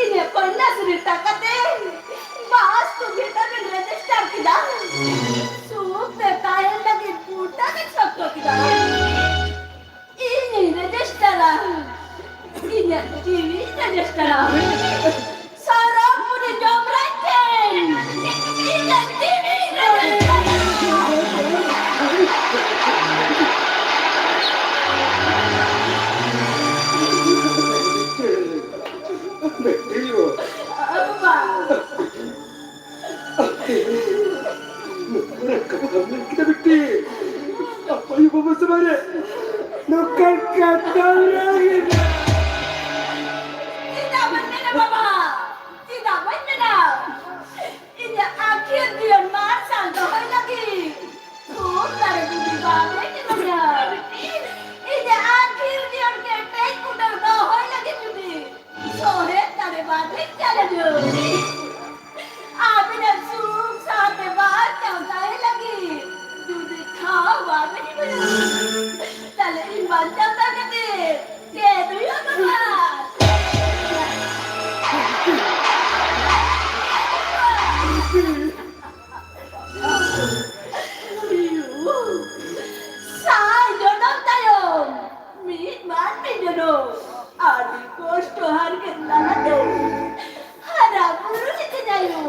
ᱤᱧᱟᱹᱜ ᱠᱚᱱᱭᱟᱥᱨᱤ ᱴᱟᱠᱟᱛᱮ ᱵᱟᱥ ᱠᱚ ᱵᱷᱤᱛᱟᱹ ᱵᱤᱱ ᱨᱮᱡᱤᱥᱴᱟᱨ ᱠᱮᱫᱟ᱾ ᱥᱩᱠ ᱛᱮ ᱛᱟᱦᱮᱱ ᱞᱟᱹᱜᱤᱫ ᱵᱩᱴᱟᱹ ᱵᱤᱱ ᱥᱚᱠᱛᱚ ᱠᱮᱫᱟ᱾ ᱤᱧᱤᱧ ᱨᱮᱡᱤᱥᱴᱟᱨᱟ, ᱤᱧᱟᱹᱜ ᱡᱤᱣᱤᱧ ᱨᱮᱡᱤᱥᱴᱟᱨᱟ᱾ ᱥᱟᱨᱟᱯᱩᱨᱤ ᱡᱚᱢᱨᱟᱡᱽ ᱴᱷᱮᱱ ᱤᱧᱟᱹᱜ ᱡᱤᱣᱤᱧ ᱨᱮᱡᱤᱥᱴᱟᱨᱟ᱾ ᱵᱤᱴᱤ ᱜᱚ᱾ ᱟᱵᱟ᱾ ᱟᱯᱮ ᱱᱚᱝᱠᱟᱱ ᱠᱟᱛᱷᱟ ᱢᱮᱱ ᱠᱮᱫᱟ ᱵᱤᱴᱤ? ᱟᱯᱮ ᱟᱭᱳ ᱵᱟᱵᱟ ᱥᱟᱢᱟᱝ ᱨᱮ ᱱᱚᱝᱠᱟᱱ ᱠᱟᱛᱷᱟ ᱞᱟᱹᱭ ᱮᱫᱟ? ᱪᱮᱫᱟᱜ ᱵᱟᱹᱧ ᱢᱮᱱᱟ ᱵᱟᱵᱟ? ᱪᱮᱫᱟᱜ ᱵᱟᱹᱧ ᱢᱮᱱᱟ? ᱤᱧᱟᱹᱜ ᱟᱹᱠᱷᱤᱨ ᱡᱤᱭᱚᱱ ᱢᱟᱨᱥᱟᱞ ᱫᱚᱦᱚᱭ ᱞᱟᱹᱜᱤᱫ ᱛᱷᱩᱢ ᱫᱟᱲᱮ ᱡᱩᱫᱤ ᱵᱟᱢ ᱮᱢ ᱤᱧᱟ, ᱤᱧᱟᱹᱜ ᱟᱹᱠᱷᱤᱨ ᱡᱤᱭᱚᱱ ᱠᱮᱴᱮᱡ ᱵᱩᱴᱟᱹ ᱫᱚᱦᱚᱭ ᱞᱟᱹᱜᱤᱫ ᱡᱩᱫᱤ ᱥᱚᱦᱮᱫ ᱫᱟᱨᱮ ᱵᱟᱹᱴᱤ ᱪᱟᱞᱟᱣ᱾ ᱟᱹᱵᱤᱱᱟᱜ ᱥᱩᱠ ᱥᱟᱶᱛᱮ ᱵᱟᱧᱪᱟᱣ ᱛᱟᱦᱮᱸ ᱞᱟᱹᱜᱤᱫ ᱡᱩᱫᱤ ᱴᱷᱟᱶ ᱵᱟᱵᱤᱱ ᱮᱢᱟ, ᱛᱟᱦᱞᱮ ᱤᱧ ᱵᱟᱧᱪᱟᱣ ᱛᱟᱦᱮᱸ ᱠᱟᱛᱮ ᱪᱮᱫ ᱦᱩᱭᱩᱜ ᱛᱟᱢᱟ? ᱥᱟᱭ ᱡᱚᱱᱚᱢ ᱛᱟᱭᱚᱢ ᱢᱤᱫ ᱢᱟᱹᱱᱢᱤ ᱡᱚᱱᱚᱢ, ᱟᱹᱰᱤ ᱠᱚᱥᱴᱚ ᱦᱟᱨᱠᱮᱛ ᱛᱟᱞᱟᱛᱮ ᱦᱟᱨᱟ ᱵᱩᱨᱩ ᱞᱤᱫᱤᱧ ᱟᱭᱳ᱾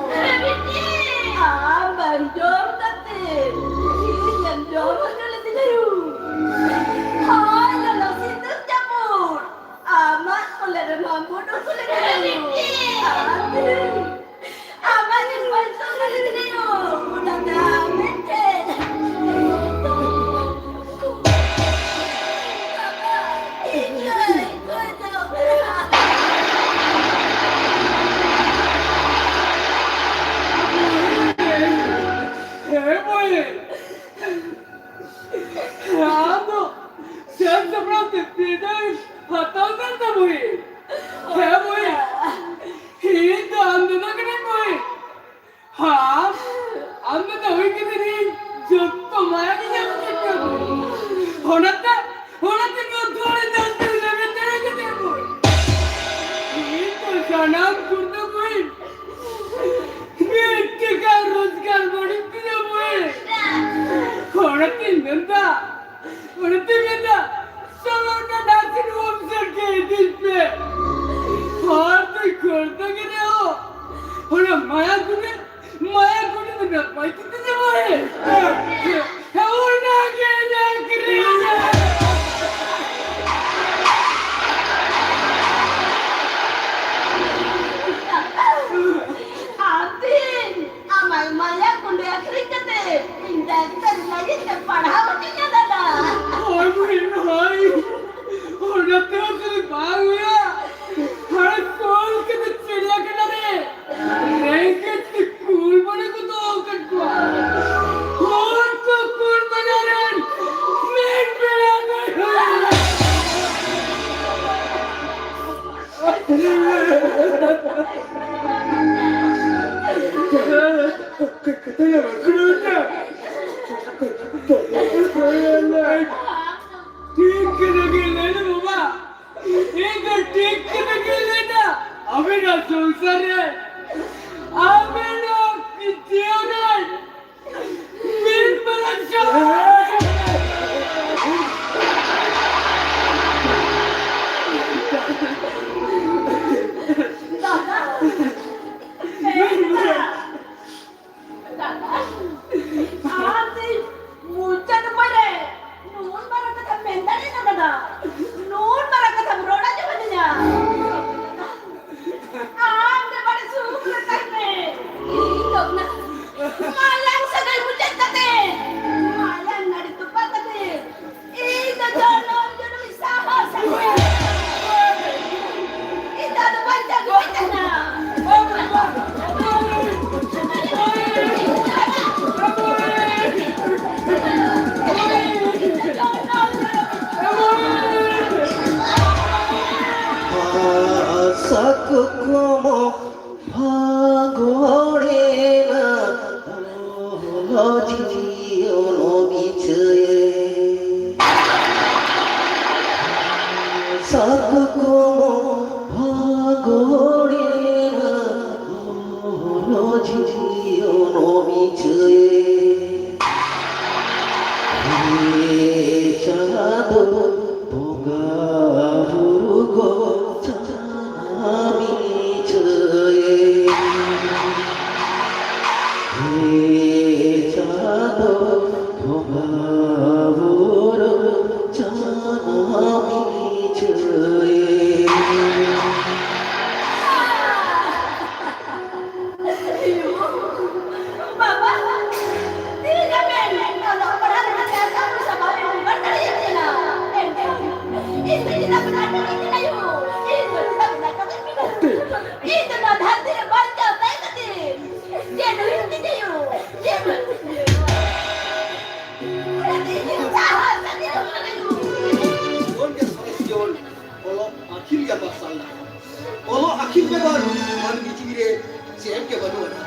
ᱟᱢ ᱵᱟᱝ ᱡᱚᱢ ᱠᱟᱛᱮ ᱤᱧᱮᱢ ᱡᱚᱢ ᱦᱚᱪᱚ ᱞᱤᱫᱤᱧ ᱟᱭᱳ᱾ ᱦᱚᱭ ᱞᱚᱞᱚ ᱥᱤᱛᱩᱝ ᱡᱟᱹᱯᱩᱫ ᱟᱢᱟᱜ ᱠᱚᱞᱮ ᱨᱮ ᱢᱟᱢᱵᱩ ᱰᱩᱵᱩ ᱞᱤᱫᱤᱧ ᱟᱭᱳ᱾ ᱟᱢ ᱛᱮ ᱟᱢᱟᱜ ᱜᱮ ᱵᱟᱹᱧ ᱥᱚᱦᱚᱨ ᱜᱤᱫᱽᱨᱟᱹᱭᱳ, ᱚᱱᱟ ᱫᱚ ᱟᱢᱮᱢ ᱴᱷᱮᱱ᱾ ᱵᱟᱵᱟ, ᱤᱧ ᱫᱚ ᱤᱧ ᱠᱷᱚᱡ ᱫᱚ ᱦᱮᱸ ᱢᱟᱹᱭ, ᱟᱢ ᱫᱚ ᱥᱟᱹᱛ ᱥᱟᱯᱲᱟᱣ ᱛᱮ ᱛᱤᱱᱟᱹᱜ ᱦᱟᱛᱟᱣ ᱠᱟᱱ ᱛᱟᱵᱚᱭ? ᱦᱮᱸ ᱥᱟᱱᱟᱢ ᱠᱩᱲᱤ ᱵᱚᱭ, ᱢᱤᱫ ᱴᱟᱠᱟ ᱨᱳᱡᱽᱜᱟᱨ ᱵᱟᱹᱱᱩᱜ ᱛᱤᱧᱟ ᱵᱚᱭ᱾ ᱚᱱᱟᱛᱤᱧ ᱢᱮᱱᱫᱟ, ᱚᱱᱟᱛᱤᱧ ᱢᱮᱱᱫᱟ, ᱪᱚᱞᱚ ᱚᱱᱟ nursing home ᱥᱮᱫ ᱜᱮ ᱤᱫᱤᱧ ᱯᱮ᱾ ᱦᱚᱲ ᱫᱚ ᱠᱷᱚᱨᱫᱟ ᱜᱮ ᱨᱮᱦᱚᱸ, ᱚᱱᱟ ᱢᱟᱭᱟ ᱜᱩᱱᱮ, ᱢᱟᱭᱟ ᱜᱩᱱᱮ ᱫᱚ ᱱᱟᱯᱟᱭ ᱛᱮ ᱛᱤᱧᱟ ᱵᱚᱭ᱾ ᱚᱱᱟ ᱜᱮ ᱞᱟᱹᱠᱛᱤ᱾ ᱟᱢ ᱛᱤᱧ, ᱟᱢᱟᱜ ᱢᱟᱭᱟ ᱜᱩᱱᱮ ᱟᱹᱠᱷᱨᱤᱧ ᱠᱟᱛᱮ ᱤᱧ ᱰᱟᱠᱛᱟᱨ ᱞᱟᱹᱜᱤᱫ ᱛᱮ ᱯᱟᱲᱦᱟᱣ ᱦᱚᱪᱚᱧᱟ ᱫᱟᱫᱟ᱾ ᱦᱳᱭ ᱵᱚᱭ, ᱦᱳᱭ᱾ ᱚᱱᱟ ᱛᱮᱦᱚᱸ ᱠᱷᱟᱹᱞᱤ ᱵᱟᱝ ᱦᱩᱭᱩᱜᱼᱟ᱾ ᱦᱟᱲᱟᱢ ᱠᱚᱞ ᱠᱟᱛᱮ ᱪᱤᱲᱤᱭᱟᱠᱷᱟᱱᱟ ᱨᱮ ᱨᱮᱸᱜᱮᱡ ᱛᱮ ᱠᱩᱞ ᱵᱟᱱᱟ ᱠᱚ ᱫᱚᱦᱚ ᱟᱠᱟᱫ ᱠᱚᱣᱟ᱾ ᱩᱱᱠᱩ ᱠᱩᱞ ᱵᱟᱱᱟ ᱨᱮᱱ ᱢᱤᱫ ᱵᱮᱲᱟ ᱫᱚᱭ ᱦᱩᱭᱩᱜᱼᱟ᱾ ᱴᱷᱤᱠ ᱠᱟᱛᱷᱟ ᱜᱮ ᱞᱟᱹᱭ ᱫᱟ ᱵᱟᱵᱟ, ᱤᱧ ᱫᱚ ᱴᱷᱤᱠ ᱠᱟᱛᱷᱟ ᱜᱮ ᱞᱟᱹᱭ ᱫᱟ᱾ ᱟᱵᱮᱱᱟᱜ ᱥᱚᱝᱥᱟᱨ ᱨᱮ, ᱟᱵᱮᱱᱟᱜ ᱡᱤᱭᱚᱱ ᱨᱮ ᱢᱤᱫ ᱢᱟᱨᱟᱝ ᱥᱚᱝᱥᱟᱨ᱾ ᱫᱟᱫᱟ, ᱮ ᱫᱟᱫᱟ, ᱫᱟᱫᱟ, ᱟᱢ ᱫᱚ ᱢᱩᱪᱟᱹᱫ ᱩᱢᱮᱨ ᱨᱮ ᱱᱩᱱ ᱢᱟᱨᱟᱝ ᱠᱟᱛᱷᱟ ᱢᱮᱱ ᱫᱟᱲᱮᱭᱟᱜ ᱠᱟᱱᱟ ᱫᱟᱫᱟ? ᱱᱩᱱ ᱢᱟᱨᱟᱝ ᱠᱟᱛᱷᱟᱢ ᱨᱚᱲ ᱟᱸᱡᱚᱢ ᱟᱹᱫᱤᱧᱟ? ᱟᱢ ᱫᱚ ᱵᱟᱲᱮ ᱥᱩᱠ ᱨᱮ ᱛᱟᱦᱮᱱ ᱢᱮ᱾ ᱤᱧ ᱫᱚ ᱚᱱᱟ ᱢᱟᱭᱟᱝ ᱥᱟᱹᱜᱟᱹᱭ ᱢᱩᱪᱟᱹᱫ ᱠᱟᱛᱮ, ᱢᱟᱭᱟᱝ ᱱᱟᱹᱲᱤ ᱛᱚᱯᱟ ᱠᱟᱛᱮ, ᱤᱧ ᱫᱚ ᱡᱚᱱᱚᱢ ᱡᱚᱱᱚᱢ ᱤᱧ ᱥᱟᱦᱟᱣ ᱥᱟᱹᱜᱟᱹᱭ᱾ ᱤᱧ ᱫᱚ ᱟᱫᱚ ᱵᱟᱧᱪᱟᱣ ᱜᱮ ᱵᱟᱹᱧ ᱛᱟᱦᱮᱱᱟ᱾ ᱟᱥᱟ ᱠᱩᱠᱢᱩ ᱯᱷᱟᱹᱜᱩᱱᱮᱱᱟ, ᱦᱚᱞᱚ ᱡᱤᱭᱚᱱ ᱵᱤᱪᱷᱟᱹᱭᱮ᱾ ᱟᱥᱟ ᱠᱩᱠᱢᱩ ᱯᱷᱟᱹᱜᱩᱱᱮᱱᱟ, ᱪᱟᱸᱫᱚ ᱵᱚᱸᱜᱟ ᱵᱩᱨᱩ ᱠᱚ ᱥᱟᱱᱟᱢ ᱤᱪᱷᱟᱹᱭᱮ᱾ ᱦᱮ ᱪᱟᱸᱫᱚ ᱵᱚᱸᱜᱟ ᱵᱩᱨᱩ ᱥᱟᱱᱟᱢ ᱤᱪᱷᱟᱹᱭᱮ᱾ ᱵᱟᱵᱟ, ᱛᱤᱱᱟᱹᱜ ᱜᱟᱱ ᱵᱮᱱ ᱚᱞᱚᱜ ᱯᱟᱲᱦᱟᱣ ᱨᱮᱱᱟᱜ ᱴᱟᱠᱟ ᱯᱚᱭᱥᱟ ᱵᱟᱵᱮᱱ ᱡᱚᱜᱟᱲ ᱫᱟᱲᱮᱭᱟᱜ ᱠᱟᱱᱟ? ᱮᱱᱠᱷᱟᱱ ᱤᱧ ᱫᱚ ᱪᱮᱫᱟᱜ ᱵᱮᱱ ᱟᱴᱚᱠᱮᱫ ᱠᱟᱱᱟ ᱭᱳ? ᱤᱧ ᱫᱚ ᱪᱮᱫᱟᱜ ᱵᱮᱱ ᱟᱴᱚᱠᱮᱫ ᱠᱟᱱᱟ? ᱤᱧ ᱫᱚ ᱱᱚᱣᱟ ᱫᱷᱟᱹᱨᱛᱤ ᱨᱮ ᱵᱟᱧᱪᱟᱣ ᱛᱟᱦᱮᱸ ᱠᱟᱛᱮ ᱪᱮᱫ ᱦᱩᱭᱩᱜ ᱛᱤᱧᱟ ᱭᱳ? ᱪᱮᱫ ᱦᱩᱭᱩᱜ ᱛᱤᱧᱟ? ᱚᱱᱟᱛᱮ ᱤᱧ ᱫᱚ ᱡᱟᱦᱟᱸ ᱥᱟᱹᱨᱤ ᱫᱚ ᱠᱟᱱᱟ ᱭᱳ᱾ ᱡᱤᱭᱚᱱ ᱜᱮ ᱥᱚᱨᱮᱥ ᱡᱤᱭᱚᱱ᱾ ᱚᱞᱚᱜ ᱟᱹᱠᱷᱤᱞ ᱜᱮ ᱢᱟᱨᱥᱟᱞ ᱰᱟᱦᱟᱨ᱾ ᱚᱞᱚᱜ ᱟᱹᱠᱷᱤᱞ ᱵᱮᱜᱚᱨ ᱢᱟᱹᱱᱢᱤ ᱡᱤᱣᱤ ᱨᱮ ᱪᱮᱫ ᱜᱮ ᱵᱟᱹᱱᱩᱜ ᱟᱱᱟ᱾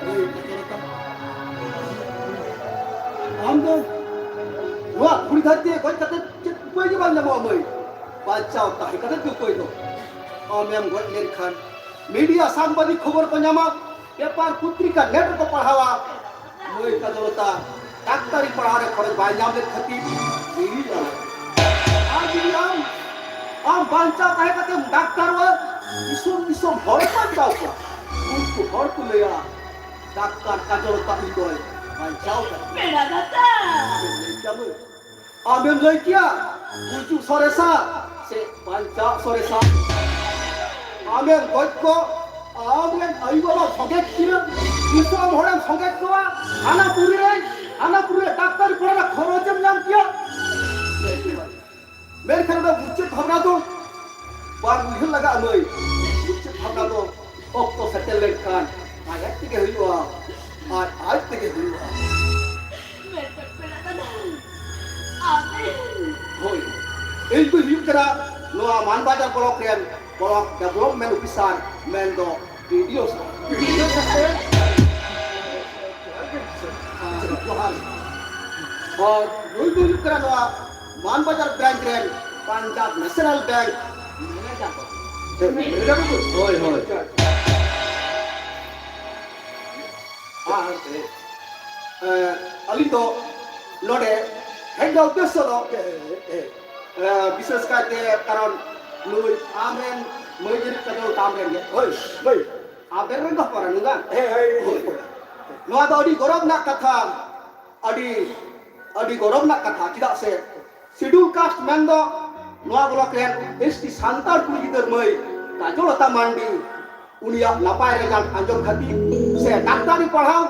ᱢᱟᱹᱭ, ᱟᱢ ᱫᱚ ᱱᱚᱣᱟ ᱫᱷᱩᱲᱤ ᱫᱷᱟᱹᱨᱛᱤ ᱨᱮ ᱜᱚᱡ ᱠᱟᱛᱮ ᱪᱮᱫ ᱩᱯᱟᱹᱭ ᱜᱮ ᱵᱟᱝ ᱧᱟᱢᱚᱜᱼᱟ ᱢᱟᱹᱭ᱾ ᱵᱟᱧᱪᱟᱣ ᱛᱟᱦᱮᱸ ᱠᱟᱛᱮ ᱜᱮ ᱩᱯᱟᱹᱭ ᱫᱚ᱾ ᱟᱢᱮᱢ ᱜᱚᱡ ᱞᱮᱱᱠᱷᱟᱱ ᱢᱤᱰᱤᱭᱟ ᱥᱟᱝᱵᱟᱫᱤᱠ ᱠᱷᱚᱵᱚᱨ ᱠᱚ ᱧᱟᱢᱟ, ᱯᱮᱯᱟᱨ ᱯᱚᱛᱨᱤᱠᱟ ᱱᱮᱴ ᱨᱮᱠᱚ ᱯᱟᱲᱦᱟᱣᱟ᱾ ᱢᱟᱹᱭ ᱠᱟᱡᱚᱞᱚᱛᱟ ᱰᱟᱠᱛᱟᱨᱤ ᱯᱟᱲᱦᱟᱣ ᱨᱮ ᱠᱷᱚᱨᱚᱪ ᱵᱟᱭ ᱧᱟᱢ ᱞᱮᱫ ᱠᱷᱟᱹᱛᱤᱨ ᱡᱤᱣᱤ ᱟᱞᱟᱭ᱾ ᱟᱨ ᱡᱩᱫᱤ ᱟᱢ, ᱟᱢ ᱵᱟᱧᱪᱟᱣ ᱛᱟᱦᱮᱸ ᱠᱟᱛᱮᱢ ᱰᱟᱠᱛᱟᱨᱚᱜᱼᱟ, ᱫᱤᱥᱚᱢ ᱫᱤᱥᱚᱢ ᱦᱚᱲᱮ ᱵᱟᱧᱪᱟᱣ ᱠᱚᱣᱟ᱾ ᱩᱱᱠᱩ ᱦᱚᱲ ᱠᱚ ᱞᱟᱹᱭᱟ, "ᱰᱟᱠᱛᱟᱨ ᱠᱟᱡᱚᱞᱚᱛᱟ ᱤᱧ ᱫᱚᱭ ᱵᱟᱧᱪᱟᱣ ᱠᱟᱫᱤᱧᱟ᱾" ᱯᱮᱲᱟ ᱫᱟᱫᱟ᱾ ᱟᱢᱮᱢ ᱞᱟᱹᱭ ᱠᱮᱭᱟ, ᱜᱩᱡᱩᱜ ᱥᱚᱨᱮᱥᱟ ᱥᱮ ᱵᱟᱧᱪᱟᱜ ᱥᱚᱨᱮᱥᱟ? ᱟᱢᱮᱢ ᱜᱚᱡ ᱠᱚ, ᱟᱢᱨᱮᱱ ᱟᱭᱳ ᱵᱟᱵᱟ ᱥᱚᱸᱜᱮ ᱠᱤᱱᱟ, ᱫᱤᱥᱚᱢ ᱦᱚᱲᱮᱢ ᱥᱚᱸᱜᱮ ᱠᱚᱣᱟ, ᱦᱟᱱᱟ ᱯᱩᱨᱤ ᱨᱮ, ᱦᱟᱱᱟ ᱯᱩᱨᱤ ᱨᱮ ᱰᱟᱠᱛᱟᱨ ᱯᱚᱲᱟ ᱨᱮ ᱠᱷᱚᱨᱚᱪ ᱮᱢ ᱧᱟᱢ ᱠᱮᱭᱟ᱾ ᱢᱮᱱᱠᱷᱟᱱ ᱚᱱᱟ ᱢᱩᱪᱟᱹᱫ ᱵᱷᱟᱵᱽᱱᱟ ᱫᱚ ᱵᱟᱝ ᱩᱭᱦᱟᱹᱨ ᱞᱟᱜᱟᱜᱼᱟ ᱢᱟᱹᱭ᱾ ᱢᱩᱪᱟᱹᱫ ᱵᱷᱟᱵᱽᱱᱟ ᱫᱚ ᱚᱠᱛᱚ ᱥᱮᱴᱮᱨ ᱞᱮᱱᱠᱷᱟᱱ ᱟᱡ ᱟᱡ ᱛᱮᱜᱮ ᱦᱩᱭᱩᱜᱼᱟ, ᱟᱡ ᱟᱡ ᱛᱮᱜᱮ ᱦᱩᱭᱩᱜᱼᱟ᱾ ᱢᱮᱱᱠᱷᱟᱱ ᱯᱮᱲᱟ ᱫᱟᱫᱟ, ᱟᱢ ᱦᱳᱭ, ᱤᱧ ᱫᱚᱧ ᱦᱩᱭᱩᱜ ᱠᱟᱱᱟ ᱱᱚᱣᱟ ᱢᱟᱱᱵᱟᱡᱟᱨ ᱵᱞᱚᱠ ᱨᱮᱱ ᱵᱞᱚᱠ ᱰᱮᱵᱷᱞᱚᱯᱢᱮᱱᱴ ᱚᱯᱷᱤᱥᱟᱨ, ᱢᱮᱱᱫᱚ ᱵᱤ ᱰᱤ ᱳ ᱥᱟᱦᱮᱵᱽ᱾ ᱡᱚᱦᱟᱨ᱾ ᱟᱨ ᱱᱩᱭ ᱫᱚ ᱦᱩᱭᱩᱜ ᱠᱟᱱᱟ ᱱᱚᱣᱟ ᱢᱟᱱᱵᱟᱡᱟᱨ ᱵᱨᱟᱧᱪ ᱨᱮᱱ ᱯᱟᱧᱡᱟᱵᱽ ᱱᱮᱥᱚᱱᱟᱞ ᱵᱮᱝᱠ ᱢᱮᱱᱮᱡᱟᱨ ᱫᱚ᱾ ᱦᱳᱭ, ᱦᱳᱭ᱾ ᱟᱨ, ᱮ, ᱟᱹᱞᱤᱧ ᱫᱚ ᱱᱚᱰᱮ ᱦᱮᱡ ᱨᱮᱱᱟᱜ ᱩᱫᱽᱫᱮᱥᱥᱚ ᱫᱚ, ᱮ, ᱮ, ᱮ, ᱵᱤᱥᱮᱥ ᱠᱟᱭᱛᱮ ᱠᱟᱨᱚᱱ ᱱᱩᱭ ᱟᱢᱨᱮᱱ ᱢᱟᱹᱭ ᱡᱟᱹᱱᱤᱡ ᱠᱟᱡᱚᱞ ᱛᱟᱢ ᱨᱮᱱ ᱜᱮ᱾ ᱦᱳᱭ, ᱦᱳᱭ᱾ ᱟᱢᱨᱮᱱ ᱨᱮᱱ ᱫᱚ ᱦᱚᱯᱚᱱ ᱨᱮᱱ ᱜᱮ᱾ ᱦᱮᱸ, ᱦᱳᱭ, ᱦᱳᱭ᱾ ᱱᱚᱣᱟ ᱫᱚ ᱟᱹᱰᱤ ᱜᱚᱨᱚᱵᱽ ᱨᱮᱱᱟᱜ ᱠᱟᱛᱷᱟ, ᱟᱹᱰᱤ, ᱟᱹᱰᱤ ᱜᱚᱨᱚᱵᱽ ᱨᱮᱱᱟᱜ ᱠᱟᱛᱷᱟ᱾ ᱪᱮᱫᱟᱜ ᱥᱮ Schedule Caste ᱢᱮᱱᱫᱚ ᱱᱚᱣᱟ ᱵᱞᱚᱠ ᱨᱮᱱ S T ᱥᱟᱱᱛᱟᱲ ᱠᱩᱲᱤ ᱜᱤᱫᱟᱹᱨ ᱢᱟᱹᱭ ᱠᱟᱡᱚᱞᱚᱛᱟ ᱢᱟᱱᱰᱤ, ᱩᱱᱤᱭᱟᱜ ᱱᱟᱯᱟᱭ result ᱟᱸᱡᱚᱢ ᱠᱷᱟᱹᱛᱤᱨ ᱥᱮ ᱰᱟᱠᱛᱟᱨᱤ ᱯᱟᱲᱦᱟᱣ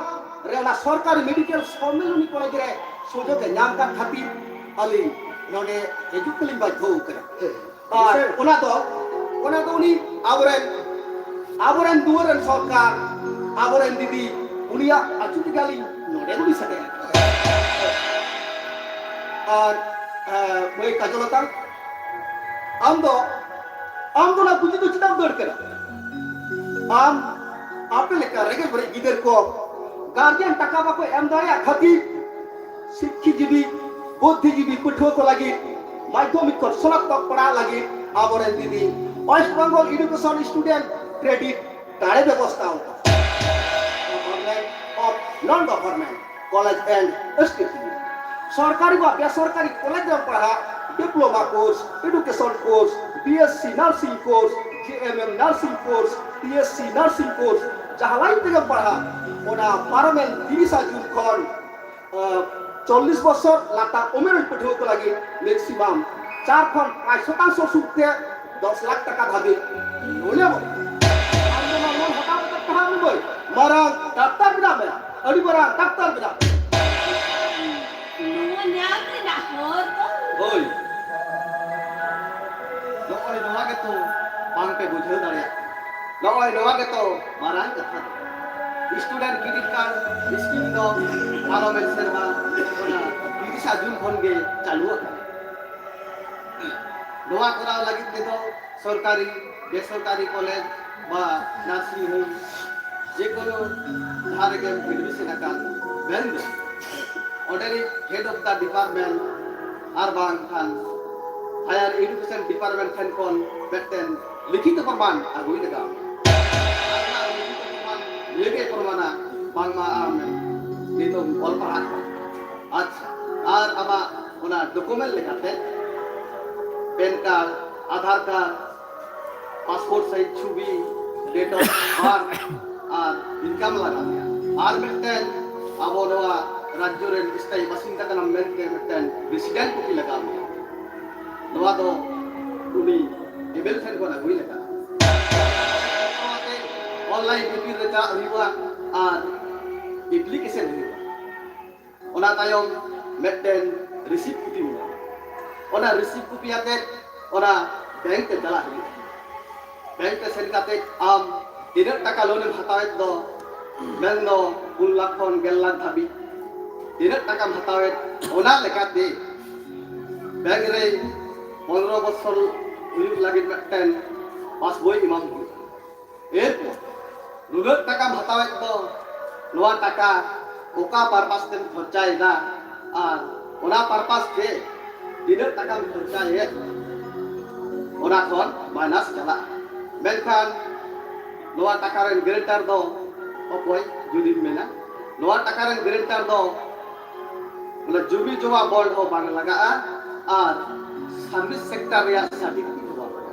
ᱨᱮ ᱚᱱᱟ ᱥᱚᱨᱠᱟᱨᱤ ᱢᱮᱰᱤᱠᱮᱞ ᱥᱚᱢᱢᱮᱞᱚᱱᱤ ᱠᱚᱞᱮᱡᱽ ᱨᱮ ᱥᱩᱡᱳᱜᱽ ᱮ ᱧᱟᱢ ᱠᱟᱱ ᱠᱷᱟᱹᱛᱤᱨ ᱟᱹᱞᱤᱧ ᱱᱚᱰᱮ ᱦᱤᱡᱩᱜ ᱛᱮᱞᱤᱧ ᱵᱟᱫᱽᱫᱷᱚ ᱟᱠᱟᱱᱟ᱾ ᱟᱨ ᱚᱱᱟ ᱫᱚ, ᱚᱱᱟ ᱫᱚ ᱩᱱᱤ ᱟᱵᱚᱨᱮᱱ, ᱟᱵᱚᱨᱮᱱ ᱫᱩᱣᱟᱹᱨ ᱨᱮᱱ ᱥᱚᱨᱠᱟᱨ, ᱟᱵᱚᱨᱮᱱ ᱫᱤᱫᱤ, ᱩᱱᱤᱭᱟᱜ ᱟᱹᱪᱩ ᱛᱮᱜᱮ ᱟᱹᱞᱤᱧ ᱱᱚᱰᱮ ᱫᱚᱞᱤᱧ ᱥᱮᱴᱮᱨ ᱟᱠᱟᱱᱟ᱾ ᱟᱨ, ᱮ, ᱢᱟᱹᱭ ᱠᱟᱡᱚᱞᱚᱛᱟ, ᱟᱢ ᱫᱚ, ᱟᱢ ᱫᱚ ᱚᱱᱟ ᱜᱩᱡᱩ ᱫᱚ ᱪᱮᱫᱟᱜ ᱮᱢ ᱫᱟᱹᱲ ᱠᱟᱱᱟ? ᱟᱢ ᱟᱯᱮ ᱞᱮᱠᱟ ᱨᱮᱸᱜᱮᱡ ᱵᱟᱹᱲᱤᱡ ᱜᱤᱫᱟᱹᱨ ᱠᱚ ᱜᱟᱨᱡᱮᱱ ᱴᱟᱠᱟ ᱵᱟᱠᱚ ᱮᱢ ᱫᱟᱲᱮᱭᱟᱜ ᱠᱷᱟᱹᱛᱤᱨ ᱥᱤᱠᱠᱷᱤᱡᱤᱵᱤ, ᱵᱩᱫᱽᱫᱷᱤᱡᱤᱵᱤ ᱯᱟᱹᱴᱷᱩᱣᱟᱹ ᱠᱚ ᱞᱟᱹᱜᱤᱫ ᱢᱟᱫᱽᱫᱷᱚᱢᱤᱠ ᱠᱷᱚᱱ ᱥᱱᱟᱛᱚᱠ ᱯᱟᱲᱦᱟᱜ ᱞᱟᱹᱜᱤᱫ ᱟᱵᱚᱨᱮᱱ ᱫᱤᱫᱤ West Bengal Education Student Credit Card ᱮ ᱵᱮᱵᱚᱥᱛᱷᱟ ᱟᱠᱟᱫᱟ᱾ Government of non government college and institute, ᱥᱚᱨᱠᱟᱨᱤ ᱵᱟ ᱵᱮᱥᱚᱨᱠᱟᱨᱤ ᱠᱚᱞᱮᱡᱽ ᱨᱮ ᱯᱟᱲᱦᱟᱜ, diploma course, education course, B S C nursing course, G M M nursing course, B S C nursing course, ᱡᱟᱦᱟᱸ line ᱛᱮᱜᱮᱢ ᱯᱟᱲᱦᱟᱜ, ᱚᱱᱟ ᱯᱟᱨᱚᱢᱮᱱ ᱛᱤᱨᱤᱥᱟ ᱡᱩᱱ ᱠᱷᱚᱱ ᱪᱚᱞᱞᱤᱥ ᱵᱚᱪᱷᱚᱨ ᱞᱟᱛᱟᱨ ᱩᱢᱮᱨ ᱨᱮᱱ ᱯᱟᱹᱴᱷᱩᱣᱟᱹ ᱠᱚ ᱞᱟᱹᱜᱤᱫ maximum ᱪᱟᱨ ᱠᱷᱚᱱ ᱯᱟᱸᱪ ᱥᱚᱛᱟᱝᱥᱚ ᱥᱩᱫ ᱛᱮ ᱫᱚᱥ ᱞᱟᱠᱷ ᱴᱟᱠᱟ ᱫᱷᱟᱹᱵᱤᱡ loan ᱮ ᱮᱢᱚᱜ ᱠᱟᱱᱟ᱾ ᱟᱢ ᱫᱚ ᱱᱚᱣᱟ loan ᱦᱟᱛᱟᱣ ᱠᱟᱛᱮ ᱯᱟᱲᱦᱟᱜ ᱢᱮ ᱵᱟᱹᱭ, ᱢᱟᱨᱟᱝ ᱰᱟᱠᱛᱟᱨ ᱵᱮᱱᱟᱜ ᱢᱮ, ᱟᱹᱰᱤ ᱢᱟᱨᱟᱝ ᱰᱟᱠᱛᱟᱨ ᱵᱮᱱᱟᱜ ᱢᱮ᱾ ᱱᱚᱣᱟ ᱧᱟᱢ ᱨᱮᱱᱟᱜ ᱦᱚᱨ ᱫᱚ? ᱦᱳᱭ, ᱱᱚᱜᱼᱚᱭ ᱱᱚᱣᱟ ᱜᱮᱛᱚ ᱵᱟᱝᱯᱮ ᱵᱩᱡᱷᱟᱹᱣ ᱫᱟᱲᱮᱭᱟᱜ ᱠᱟᱱᱟ᱾ ᱱᱚᱜᱼᱚᱭ ᱱᱚᱣᱟ ᱜᱮᱛᱚ ᱢᱟᱨᱟᱝ ᱠᱟᱛᱷᱟ ᱫᱚ᱾ Student Credit Card scheme ᱫᱚ ᱯᱟᱨᱚᱢᱮᱱ ᱥᱮᱨᱢᱟ ᱚᱱᱟ ᱛᱤᱨᱤᱥᱟ ᱡᱩᱱ ᱠᱷᱚᱱ ᱜᱮ ᱪᱟᱹᱞᱩ ᱟᱠᱟᱱᱟ᱾ ᱱᱚᱣᱟ ᱠᱚᱨᱟᱣ ᱞᱟᱹᱜᱤᱫ ᱛᱮᱫᱚ ᱥᱚᱨᱠᱟᱨᱤ, ᱵᱮᱥᱚᱨᱠᱟᱨᱤ ᱠᱚᱞᱮᱡᱽ ᱵᱟ nursing home ᱡᱮᱠᱳᱱᱳ ᱡᱟᱦᱟᱸ ᱨᱮᱜᱮᱢ admission ᱟᱠᱟᱱ ᱢᱮᱱᱫᱚ ᱚᱸᱰᱮᱱᱤᱡ head of the department ᱟᱨ ᱵᱟᱝᱠᱷᱟᱱ higher education department ᱴᱷᱮᱱ ᱠᱷᱚᱱ ᱢᱤᱫᱴᱮᱱ ᱞᱤᱠᱷᱤᱛ ᱯᱨᱚᱢᱟᱱ ᱟᱹᱜᱩᱭ ᱞᱟᱜᱟᱣ ᱢᱮᱭᱟ᱾ ᱟᱨ ᱚᱱᱟ ᱞᱤᱠᱷᱤᱛ ᱯᱨᱚᱢᱟᱱ ᱱᱤᱭᱟᱹᱜᱮ ᱯᱨᱚᱢᱟᱱᱟ ᱵᱟᱝᱢᱟ ᱟᱢ ᱱᱤᱛᱚᱜ ᱚᱞ ᱯᱟᱲᱦᱟᱜ ᱠᱟᱱᱟ᱾ ᱟᱪᱪᱷᱟ, ᱟᱨ ᱟᱢᱟᱜ ᱚᱱᱟ ᱰᱚᱠᱩᱢᱮᱱᱴ ᱞᱮᱠᱟᱛᱮ PAN card, Aadhaar card, passport size ᱪᱷᱚᱵᱤ, ᱰᱮᱴ ᱚᱯᱷ ᱵᱟᱨᱛᱷ ᱟᱨ ᱤᱱᱠᱟᱢ ᱞᱟᱜᱟᱣ ᱢᱮᱭᱟ᱾ ᱟᱨ ᱢᱤᱫᱴᱮᱱ ᱟᱵᱚ ᱱᱚᱣᱟ ᱨᱟᱡᱽᱡᱚ ᱨᱮᱱ ᱥᱛᱷᱟᱭᱤ ᱵᱟᱥᱤᱱᱫᱟ ᱠᱟᱱᱟᱢ ᱢᱮᱱᱛᱮ ᱢᱤᱫᱴᱮᱱ ᱨᱮᱥᱤᱰᱮᱱᱴ ᱠᱚᱯᱤ ᱞᱟᱜᱟᱣ ᱢᱮᱭᱟ᱾ ᱱᱚᱣᱟ ᱫᱚ ᱩᱱᱤ ᱮᱵᱮᱞ ᱴᱷᱮᱱ ᱠᱷᱚᱱ ᱟᱹᱜᱩᱭ ᱞᱟᱜᱟᱜᱼᱟ᱾ ᱚᱱᱞᱟᱭᱤᱱ ᱵᱷᱤᱛᱤᱨ ᱨᱮ ᱪᱟᱞᱟᱜ ᱦᱩᱭᱩᱜᱼᱟ ᱟᱨ ᱮᱯᱞᱤᱠᱮᱥᱚᱱ ᱦᱩᱭᱩᱜᱼᱟ᱾ ᱚᱱᱟ ᱛᱟᱭᱚᱢ ᱢᱤᱫᱴᱮᱱ ᱨᱤᱥᱤᱯ ᱠᱚᱯᱤ ᱢᱮᱱᱟᱜᱼᱟ᱾ ᱚᱱᱟ ᱨᱤᱥᱤᱯ ᱠᱚᱯᱤ ᱟᱛᱮ ᱚᱱᱟ ᱵᱮᱝᱠ ᱛᱮ ᱪᱟᱞᱟᱜ ᱦᱩᱭᱩᱜᱼᱟ᱾ ᱵᱮᱝᱠ ᱛᱮ ᱥᱮᱱ ᱠᱟᱛᱮ ᱟᱢ ᱛᱤᱱᱟᱹᱜ ᱴᱟᱠᱟ ᱞᱳᱱ ᱮᱢ ᱦᱟᱛᱟᱣᱮᱫ ᱫᱚ, ᱢᱮᱱᱫᱚ ᱯᱩᱱ ᱞᱟᱠᱷ ᱠᱷᱚᱱ ᱜᱮᱞ ᱞᱟᱠᱷ ᱫᱷᱟᱹᱵᱤᱡ ᱛᱤᱱᱟᱹᱜ ᱴᱟᱠᱟᱢ ᱦᱟᱛᱟᱣᱮᱫ, ᱚᱱᱟ ᱞᱮᱠᱟᱛᱮ ᱵᱮᱝᱠ ᱨᱮ ᱯᱚᱱᱨᱚ ᱵᱚᱪᱷᱚᱨ ᱦᱩᱭᱩᱜ ᱞᱟᱹᱜᱤᱫ ᱢᱤᱫᱴᱮᱱ ᱯᱟᱥᱵᱳᱭ ᱮᱢᱟᱢ ᱦᱩᱭᱩᱜᱼᱟ᱾ ᱮᱨᱯᱚᱨ ᱱᱩᱱᱟᱹᱜ ᱴᱟᱠᱟᱢ ᱦᱟᱛᱟᱣᱮᱫ ᱫᱚ, ᱱᱚᱣᱟ ᱴᱟᱠᱟ ᱚᱠᱟ ᱯᱟᱨᱯᱟᱥ ᱛᱮᱢ ᱠᱷᱚᱨᱪᱟᱭᱮᱫᱟ ᱟᱨ ᱚᱱᱟ ᱯᱟᱨᱯᱟᱥ ᱛᱮ ᱛᱤᱱᱟᱹᱜ ᱴᱟᱠᱟᱢ ᱠᱷᱚᱨᱪᱟᱭᱮᱫ, ᱚᱱᱟ ᱠᱷᱚᱱ ᱢᱟᱭᱱᱟᱥ ᱪᱟᱞᱟᱜᱼᱟ᱾ ᱢᱮᱱᱠᱷᱟᱱ ᱱᱚᱣᱟ ᱴᱟᱠᱟ ᱨᱮᱱ ᱜᱮᱨᱮᱱᱴᱟᱨ ᱫᱚ ᱚᱠᱚᱭ ᱡᱩᱫᱤᱢ ᱢᱮᱱᱟ? ᱱᱚᱣᱟ ᱴᱟᱠᱟ ᱨᱮᱱ ᱜᱮᱨᱮᱱᱴᱟᱨ ᱫᱚ ᱚᱱᱟ ᱡᱩᱢᱤ ᱡᱚᱢᱟ ᱵᱚᱱᱰ ᱦᱚᱸ ᱵᱟᱝ ᱞᱟᱜᱟᱜᱼᱟ ᱟᱨ ᱥᱟᱨᱵᱷᱤᱥ ᱥᱮᱠᱴᱚᱨ ᱨᱮᱭᱟᱜ ᱥᱟᱨᱴᱤᱯᱷᱤᱠᱮᱴ ᱦᱚᱸ ᱵᱟᱝ ᱞᱟᱜᱟᱜᱼᱟ᱾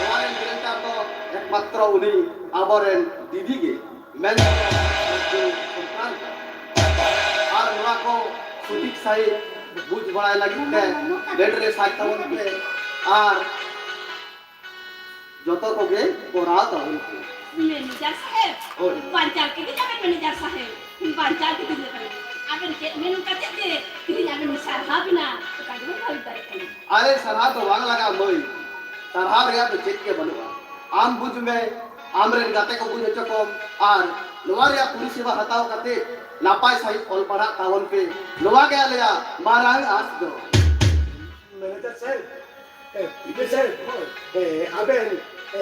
ᱱᱚᱣᱟ ᱨᱮᱱ ᱜᱮᱨᱮᱱᱴᱟᱨ ᱫᱚ ᱮᱠᱢᱟᱛᱨᱚ ᱩᱱᱤ ᱟᱵᱚᱨᱮᱱ ᱫᱤᱫᱤ ᱜᱮ, ᱢᱮᱱ ᱥᱚᱨᱠᱟᱨ ᱠᱟᱱᱟ᱾ ᱟᱨ ᱱᱚᱣᱟ ᱠᱚ ᱥᱚᱴᱷᱤᱠ ᱥᱟᱺᱦᱤᱡ ᱵᱩᱡᱽ ᱵᱟᱲᱟᱭ ᱞᱟᱹᱜᱤᱫ ᱛᱮ ᱰᱮᱰ ᱨᱮ ᱥᱟᱡ ᱛᱟᱵᱚᱱ ᱯᱮ ᱟᱨ ᱡᱚᱛᱚ ᱠᱚᱜᱮ ᱠᱚᱨᱟᱣ ᱛᱟᱵᱚᱱ ᱯᱮ᱾ ᱢᱮᱱᱮᱡᱟᱨ ᱥᱟᱦᱮᱵ, ᱦᱳᱭ᱾ ᱵᱟᱧᱪᱟᱣ ᱠᱮᱫᱮ ᱡᱟᱵᱮᱱ ᱢᱮᱱᱮᱡᱟᱨ ᱥᱟᱦᱮᱵ, ᱵᱟᱧᱪᱟᱣ ᱠᱮᱫᱮ ᱡᱟᱵᱮᱱ᱾ ᱟᱵᱮᱱ ᱪᱮᱫ ᱢᱮᱱ ᱠᱟᱛᱮ ᱜᱮ ᱛᱮᱦᱮᱧ ᱟᱵᱮᱱ ᱥᱟᱨᱦᱟᱣ ᱵᱮᱱᱟ, ᱚᱠᱟ ᱜᱮᱵᱚᱱ ᱵᱷᱟᱹᱵᱤ ᱫᱟᱲᱮᱭᱟᱜ ᱠᱟᱱᱟ᱾ ᱟᱨᱮ ᱥᱟᱨᱦᱟᱣ ᱫᱚ ᱵᱟᱝ ᱞᱟᱜᱟᱜᱼᱟ ᱢᱟᱹᱭ, ᱥᱟᱨᱦᱟᱣ ᱨᱮᱭᱟᱜ ᱫᱚ ᱪᱮᱫ ᱜᱮ ᱵᱟᱹᱱᱩᱜᱼᱟ᱾ ᱟᱢ ᱵᱩᱡᱽ ᱢᱮ, ᱟᱢ ᱨᱮᱱ ᱜᱟᱛᱮ ᱠᱚ ᱵᱩᱡᱽ ᱦᱚᱪᱚ ᱠᱚᱢ ᱟᱨ ᱱᱚᱣᱟ ᱨᱮᱭᱟᱜ ᱯᱚᱨᱤᱥᱮᱵᱟ ᱦᱟᱛᱟᱣ ᱠᱟᱛᱮ ᱱᱟᱯᱟᱭ ᱥᱟᱺᱦᱤᱡ ᱚᱞ ᱯᱟᱲᱦᱟᱜ ᱛᱟᱵᱚᱱ ᱯᱮ, ᱱᱚᱣᱟ ᱜᱮ ᱟᱞᱮᱭᱟᱜ ᱢᱟᱨᱟᱝ ᱟᱸᱥ ᱫᱚ᱾ ᱢᱮᱱᱮᱡᱟᱨ ᱥᱟᱦᱮᱵ, ᱮ, ᱯᱤᱴᱤ ᱥᱟᱦᱮᱵ, ᱮ, ᱟᱵᱮᱱ, ᱮ,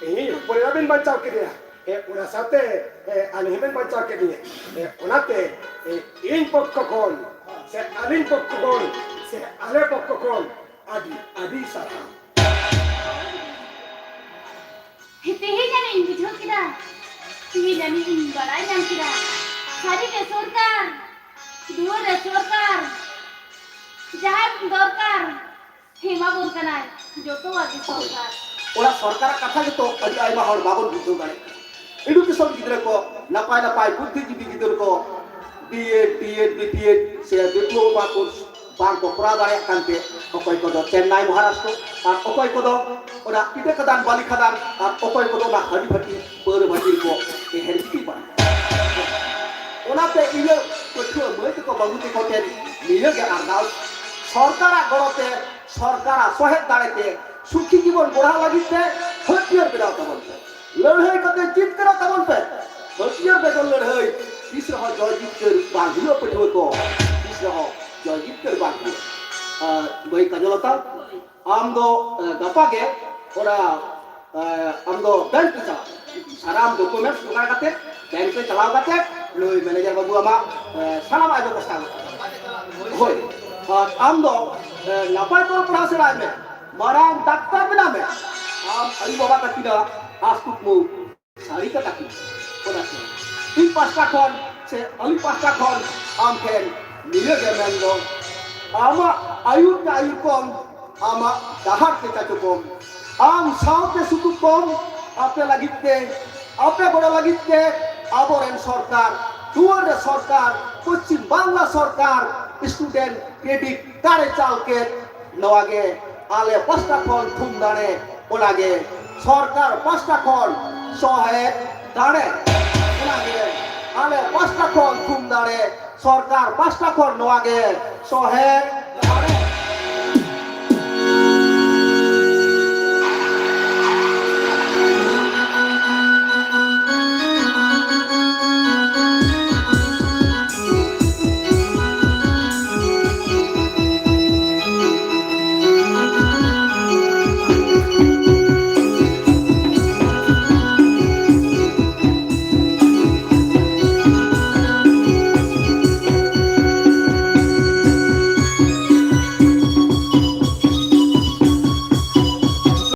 ᱤᱧᱤᱡ ᱦᱚᱯᱚᱱ ᱮᱨᱟ ᱵᱮᱱ ᱵᱟᱧᱪᱟᱣ ᱠᱮᱫᱮᱭᱟ᱾ ᱮ, ᱚᱱᱟ ᱥᱟᱶᱛᱮ, ᱮ, ᱟᱹᱞᱤᱧ ᱦᱚᱸᱵᱮᱱ ᱵᱟᱧᱪᱟᱣ ᱠᱮᱫᱤᱧᱟ᱾ ᱮ, ᱚᱱᱟᱛᱮ, ᱮ, ᱤᱧ ᱯᱚᱠᱠᱷᱚ ᱠᱷᱚᱱ ᱥᱮ ᱟᱹᱞᱤᱧ ᱯᱚᱠᱠᱷᱚ ᱠᱷᱚᱱ ᱥᱮ ᱟᱞᱮ ᱯᱚᱠᱠᱷᱚ ᱠᱷᱚᱱ ᱟᱹᱰᱤ, ᱟᱹᱰᱤ ᱥᱟᱨᱦᱟᱣ᱾ ᱛᱮᱦᱮᱧ ᱟᱹᱱᱤᱡ ᱤᱧ ᱵᱩᱡᱷᱟᱹᱣ ᱠᱮᱫᱟ᱾ ᱡᱟᱹᱱᱤᱡ ᱤᱧ ᱵᱟᱲᱟᱭ ᱧᱟᱢ ᱠᱮᱫᱟ᱾ ᱥᱟᱹᱨᱤ ᱜᱮ ᱥᱚᱨᱠᱟᱨ, ᱫᱩᱣᱟᱹᱨ ᱨᱮ ᱥᱚᱨᱠᱟᱨ, ᱡᱟᱦᱟᱸ ᱫᱚᱨᱠᱟᱨ ᱮᱢᱟ ᱵᱚᱱ ᱠᱟᱱᱟᱭ, ᱡᱚᱛᱚᱣᱟᱜ ᱜᱮ ᱥᱚᱨᱠᱟᱨ᱾ ᱚᱱᱟ ᱥᱚᱨᱠᱟᱨᱟᱜ ᱠᱟᱛᱷᱟ ᱜᱮᱛᱚ ᱟᱹᱰᱤ ᱟᱭᱢᱟ ᱦᱚᱲ ᱵᱟᱵᱚᱱ ᱵᱩᱡᱷᱟᱹᱣ ᱫᱟᱲᱮᱭᱟᱜ ᱠᱟᱱᱟ᱾ ᱮᱰᱩᱠᱮᱥᱚᱱ ᱜᱤᱫᱽᱨᱟᱹ ᱠᱚ, ᱱᱟᱯᱟᱭ ᱱᱟᱯᱟᱭ ᱵᱩᱫᱽᱫᱷᱤᱡᱤᱵᱤ ᱜᱤᱫᱽᱨᱟᱹ ᱠᱚ, B Ed, D Ed, B P Ed ᱥᱮ ᱰᱤᱯᱞᱳᱢᱟ ᱠᱳᱨᱥ ᱵᱟᱝ ᱠᱚ ᱠᱚᱨᱟᱣ ᱫᱟᱲᱮᱭᱟᱜ ᱠᱟᱱᱛᱮ, ᱚᱠᱚᱭ ᱠᱚᱫᱚ ᱪᱮᱱᱱᱟᱭ ᱢᱚᱦᱟᱨᱟᱥᱴᱨᱚ, ᱟᱨ ᱚᱠᱚᱭ ᱠᱚᱫᱚ ᱚᱱᱟ ᱤᱴᱟᱹ ᱠᱷᱟᱫᱟᱱ, ᱵᱟᱹᱞᱤ ᱠᱷᱟᱫᱟᱱ, ᱟᱨ ᱚᱠᱚᱭ ᱠᱚᱫᱚ ᱚᱱᱟ ᱦᱟᱹᱰᱤ ᱵᱷᱟᱹᱴᱤ ᱯᱟᱹᱣᱨᱟᱹ ᱵᱷᱟᱹᱴᱤ ᱨᱮᱠᱚ ᱛᱮᱦᱮᱱ ᱜᱤᱛᱤᱡ ᱵᱟᱲᱟᱭ ᱠᱟᱱᱟ᱾ ᱚᱱᱟᱛᱮ ᱤᱧᱟᱹᱜ ᱯᱟᱹᱴᱷᱩᱣᱟᱹ ᱢᱟᱹᱭ ᱛᱟᱠᱚ ᱵᱟᱹᱵᱩ ᱛᱟᱠᱚ ᱴᱷᱮᱱ ᱱᱤᱭᱟᱹ ᱜᱮ ᱟᱨᱫᱟᱥ, ᱥᱚᱨᱠᱟᱨᱟᱜ ᱜᱚᱲᱚ ᱛᱮ, ᱥᱚᱨᱠᱟᱨᱟᱜ ᱥᱚᱦᱮᱫ ᱫᱟᱲᱮ ᱛᱮ ᱥᱩᱠᱷᱤ ᱡᱤᱵᱚᱱ ᱜᱚᱲᱟᱣ ᱞᱟᱹᱜᱤᱫ ᱛᱮ ᱦᱟᱹᱛᱭᱟᱹᱨ ᱵᱮᱱᱟᱣ ᱛᱟᱵᱚᱱ ᱯᱮ, ᱞᱟᱹᱲᱦᱟᱹᱭ ᱠᱟᱛᱮ ᱡᱤᱛᱠᱟᱹᱨᱚᱜ ᱛᱟᱵᱚᱱ ᱯᱮ᱾ ᱦᱟᱹᱛᱭᱟᱹᱨ ᱵᱮᱜᱚᱨ ᱞᱟᱹᱲᱦᱟᱹᱭ ᱛᱤᱥ ᱨᱮᱦᱚᱸ ᱡᱚᱭ ᱡᱤᱛᱠᱟᱹᱨ ᱵᱟᱝ ᱦᱩᱭᱩᱜᱼᱟ ᱯᱟᱹᱴᱷᱩᱣᱟᱹ ᱠᱚ, ᱛᱤᱥ ᱨᱮᱦᱚᱸ ᱡᱚᱭ ᱡᱤᱛᱠᱟᱹᱨ ᱵᱟᱝ ᱦᱩᱭᱩᱜᱼᱟ᱾ ᱟᱨ ᱢᱟᱹᱭ ᱠᱟᱡᱚᱞᱚᱛᱟ, ᱟᱢ ᱫᱚ, ᱮ, ᱜᱟᱯᱟ ᱜᱮ ᱚᱱᱟ, ᱮ, ᱟᱢ ᱫᱚ ᱵᱮᱝᱠ ᱛᱮ ᱪᱟᱞᱟᱜ ᱢᱮ᱾ ᱥᱟᱱᱟᱢ ᱰᱚᱠᱩᱢᱮᱱᱴᱥ ᱡᱚᱜᱟᱲ ᱠᱟᱛᱮ ᱵᱮᱝᱠ ᱨᱮ ᱪᱟᱞᱟᱣ ᱠᱟᱛᱮ ᱱᱩᱭ ᱢᱮᱱᱮᱡᱟᱨ ᱵᱟᱹᱵᱩ ᱟᱢᱟᱜ, ᱮ, ᱥᱟᱱᱟᱢᱟᱜ ᱮ ᱵᱮᱵᱚᱥᱛᱷᱟ ᱜᱚᱫ ᱠᱟᱜᱼᱟ᱾ ᱦᱳᱭ, ᱟᱨ ᱟᱢ ᱫᱚ, ᱮ, ᱱᱟᱯᱟᱭ ᱛᱮ ᱚᱞ ᱯᱟᱲᱦᱟᱣ ᱥᱮᱬᱟᱭ ᱢᱮ, ᱢᱟᱨᱟᱝ ᱰᱟᱠᱛᱟᱨ ᱵᱮᱱᱟᱜ ᱢᱮ᱾ ᱟᱢ ᱟᱭᱳ ᱵᱟᱵᱟ ᱛᱟᱹᱠᱤᱱᱟᱜ ᱟᱥ ᱠᱩᱠᱢᱩ ᱥᱟᱹᱨᱤ ᱠᱟᱛᱷᱟ ᱠᱤᱱ᱾ ᱚᱱᱟᱛᱮ ᱤᱧ ᱯᱟᱥᱴᱟ ᱠᱷᱚᱱ ᱥᱮ ᱟᱹᱞᱤᱧ ᱯᱟᱥᱴᱟ ᱠᱷᱚᱱ ᱟᱢ ᱴᱷᱮᱱ ᱱᱤᱭᱟᱹ ᱜᱮ ᱢᱮᱱ ᱫᱚ, ᱟᱢᱟᱜ ᱟᱹᱭᱩᱨ ᱛᱮ ᱟᱹᱭᱩᱨ ᱠᱚᱢ, ᱟᱢᱟᱜ ᱰᱟᱦᱟᱨ ᱛᱮ ᱪᱟᱪᱚ ᱠᱚᱢ, ᱟᱢ ᱥᱟᱶᱛᱮ ᱥᱩᱛᱩᱜ ᱠᱚᱢ, ᱟᱯᱮ ᱞᱟᱹᱜᱤᱫ ᱛᱮ, ᱟᱯᱮ ᱜᱚᱲᱚ ᱞᱟᱹᱜᱤᱫ ᱛᱮ ᱟᱵᱚᱨᱮᱱ ᱥᱚᱨᱠᱟᱨ, ᱫᱩᱣᱟᱹᱨ ᱨᱮ ᱥᱚᱨᱠᱟᱨ, ᱯᱚᱪᱷᱤᱢ ᱵᱟᱝᱞᱟ ᱥᱚᱨᱠᱟᱨ, ᱥᱴᱩᱰᱮᱱᱴ ᱠᱨᱮᱰᱤᱴ ᱠᱟᱨᱰ ᱮ ᱪᱟᱞ ᱠᱮᱫ, ᱱᱚᱣᱟ ᱜᱮ ᱟᱞᱮ ᱯᱟᱥᱴᱟ ᱠᱷᱚᱱ ᱛᱷᱩᱢ ᱫᱟᱲᱮ, ᱚᱱᱟ ᱜᱮ ᱥᱚᱨᱠᱟᱨ ᱯᱟᱥᱴᱟ ᱠᱷᱚᱱ ᱥᱚᱦᱮᱫ ᱫᱟᱲᱮ, ᱚᱱᱟ ᱜᱮ ᱟᱞᱮ ᱯᱟᱥᱴᱟ ᱠᱷᱚᱱ ᱛᱷᱩᱢ ᱫᱟᱲᱮ, ᱥᱚᱨᱠᱟᱨ ᱯᱟᱥᱴᱟ ᱠᱷᱚᱱ ᱱᱚᱣᱟ ᱜᱮ ᱥᱚᱦᱮᱫ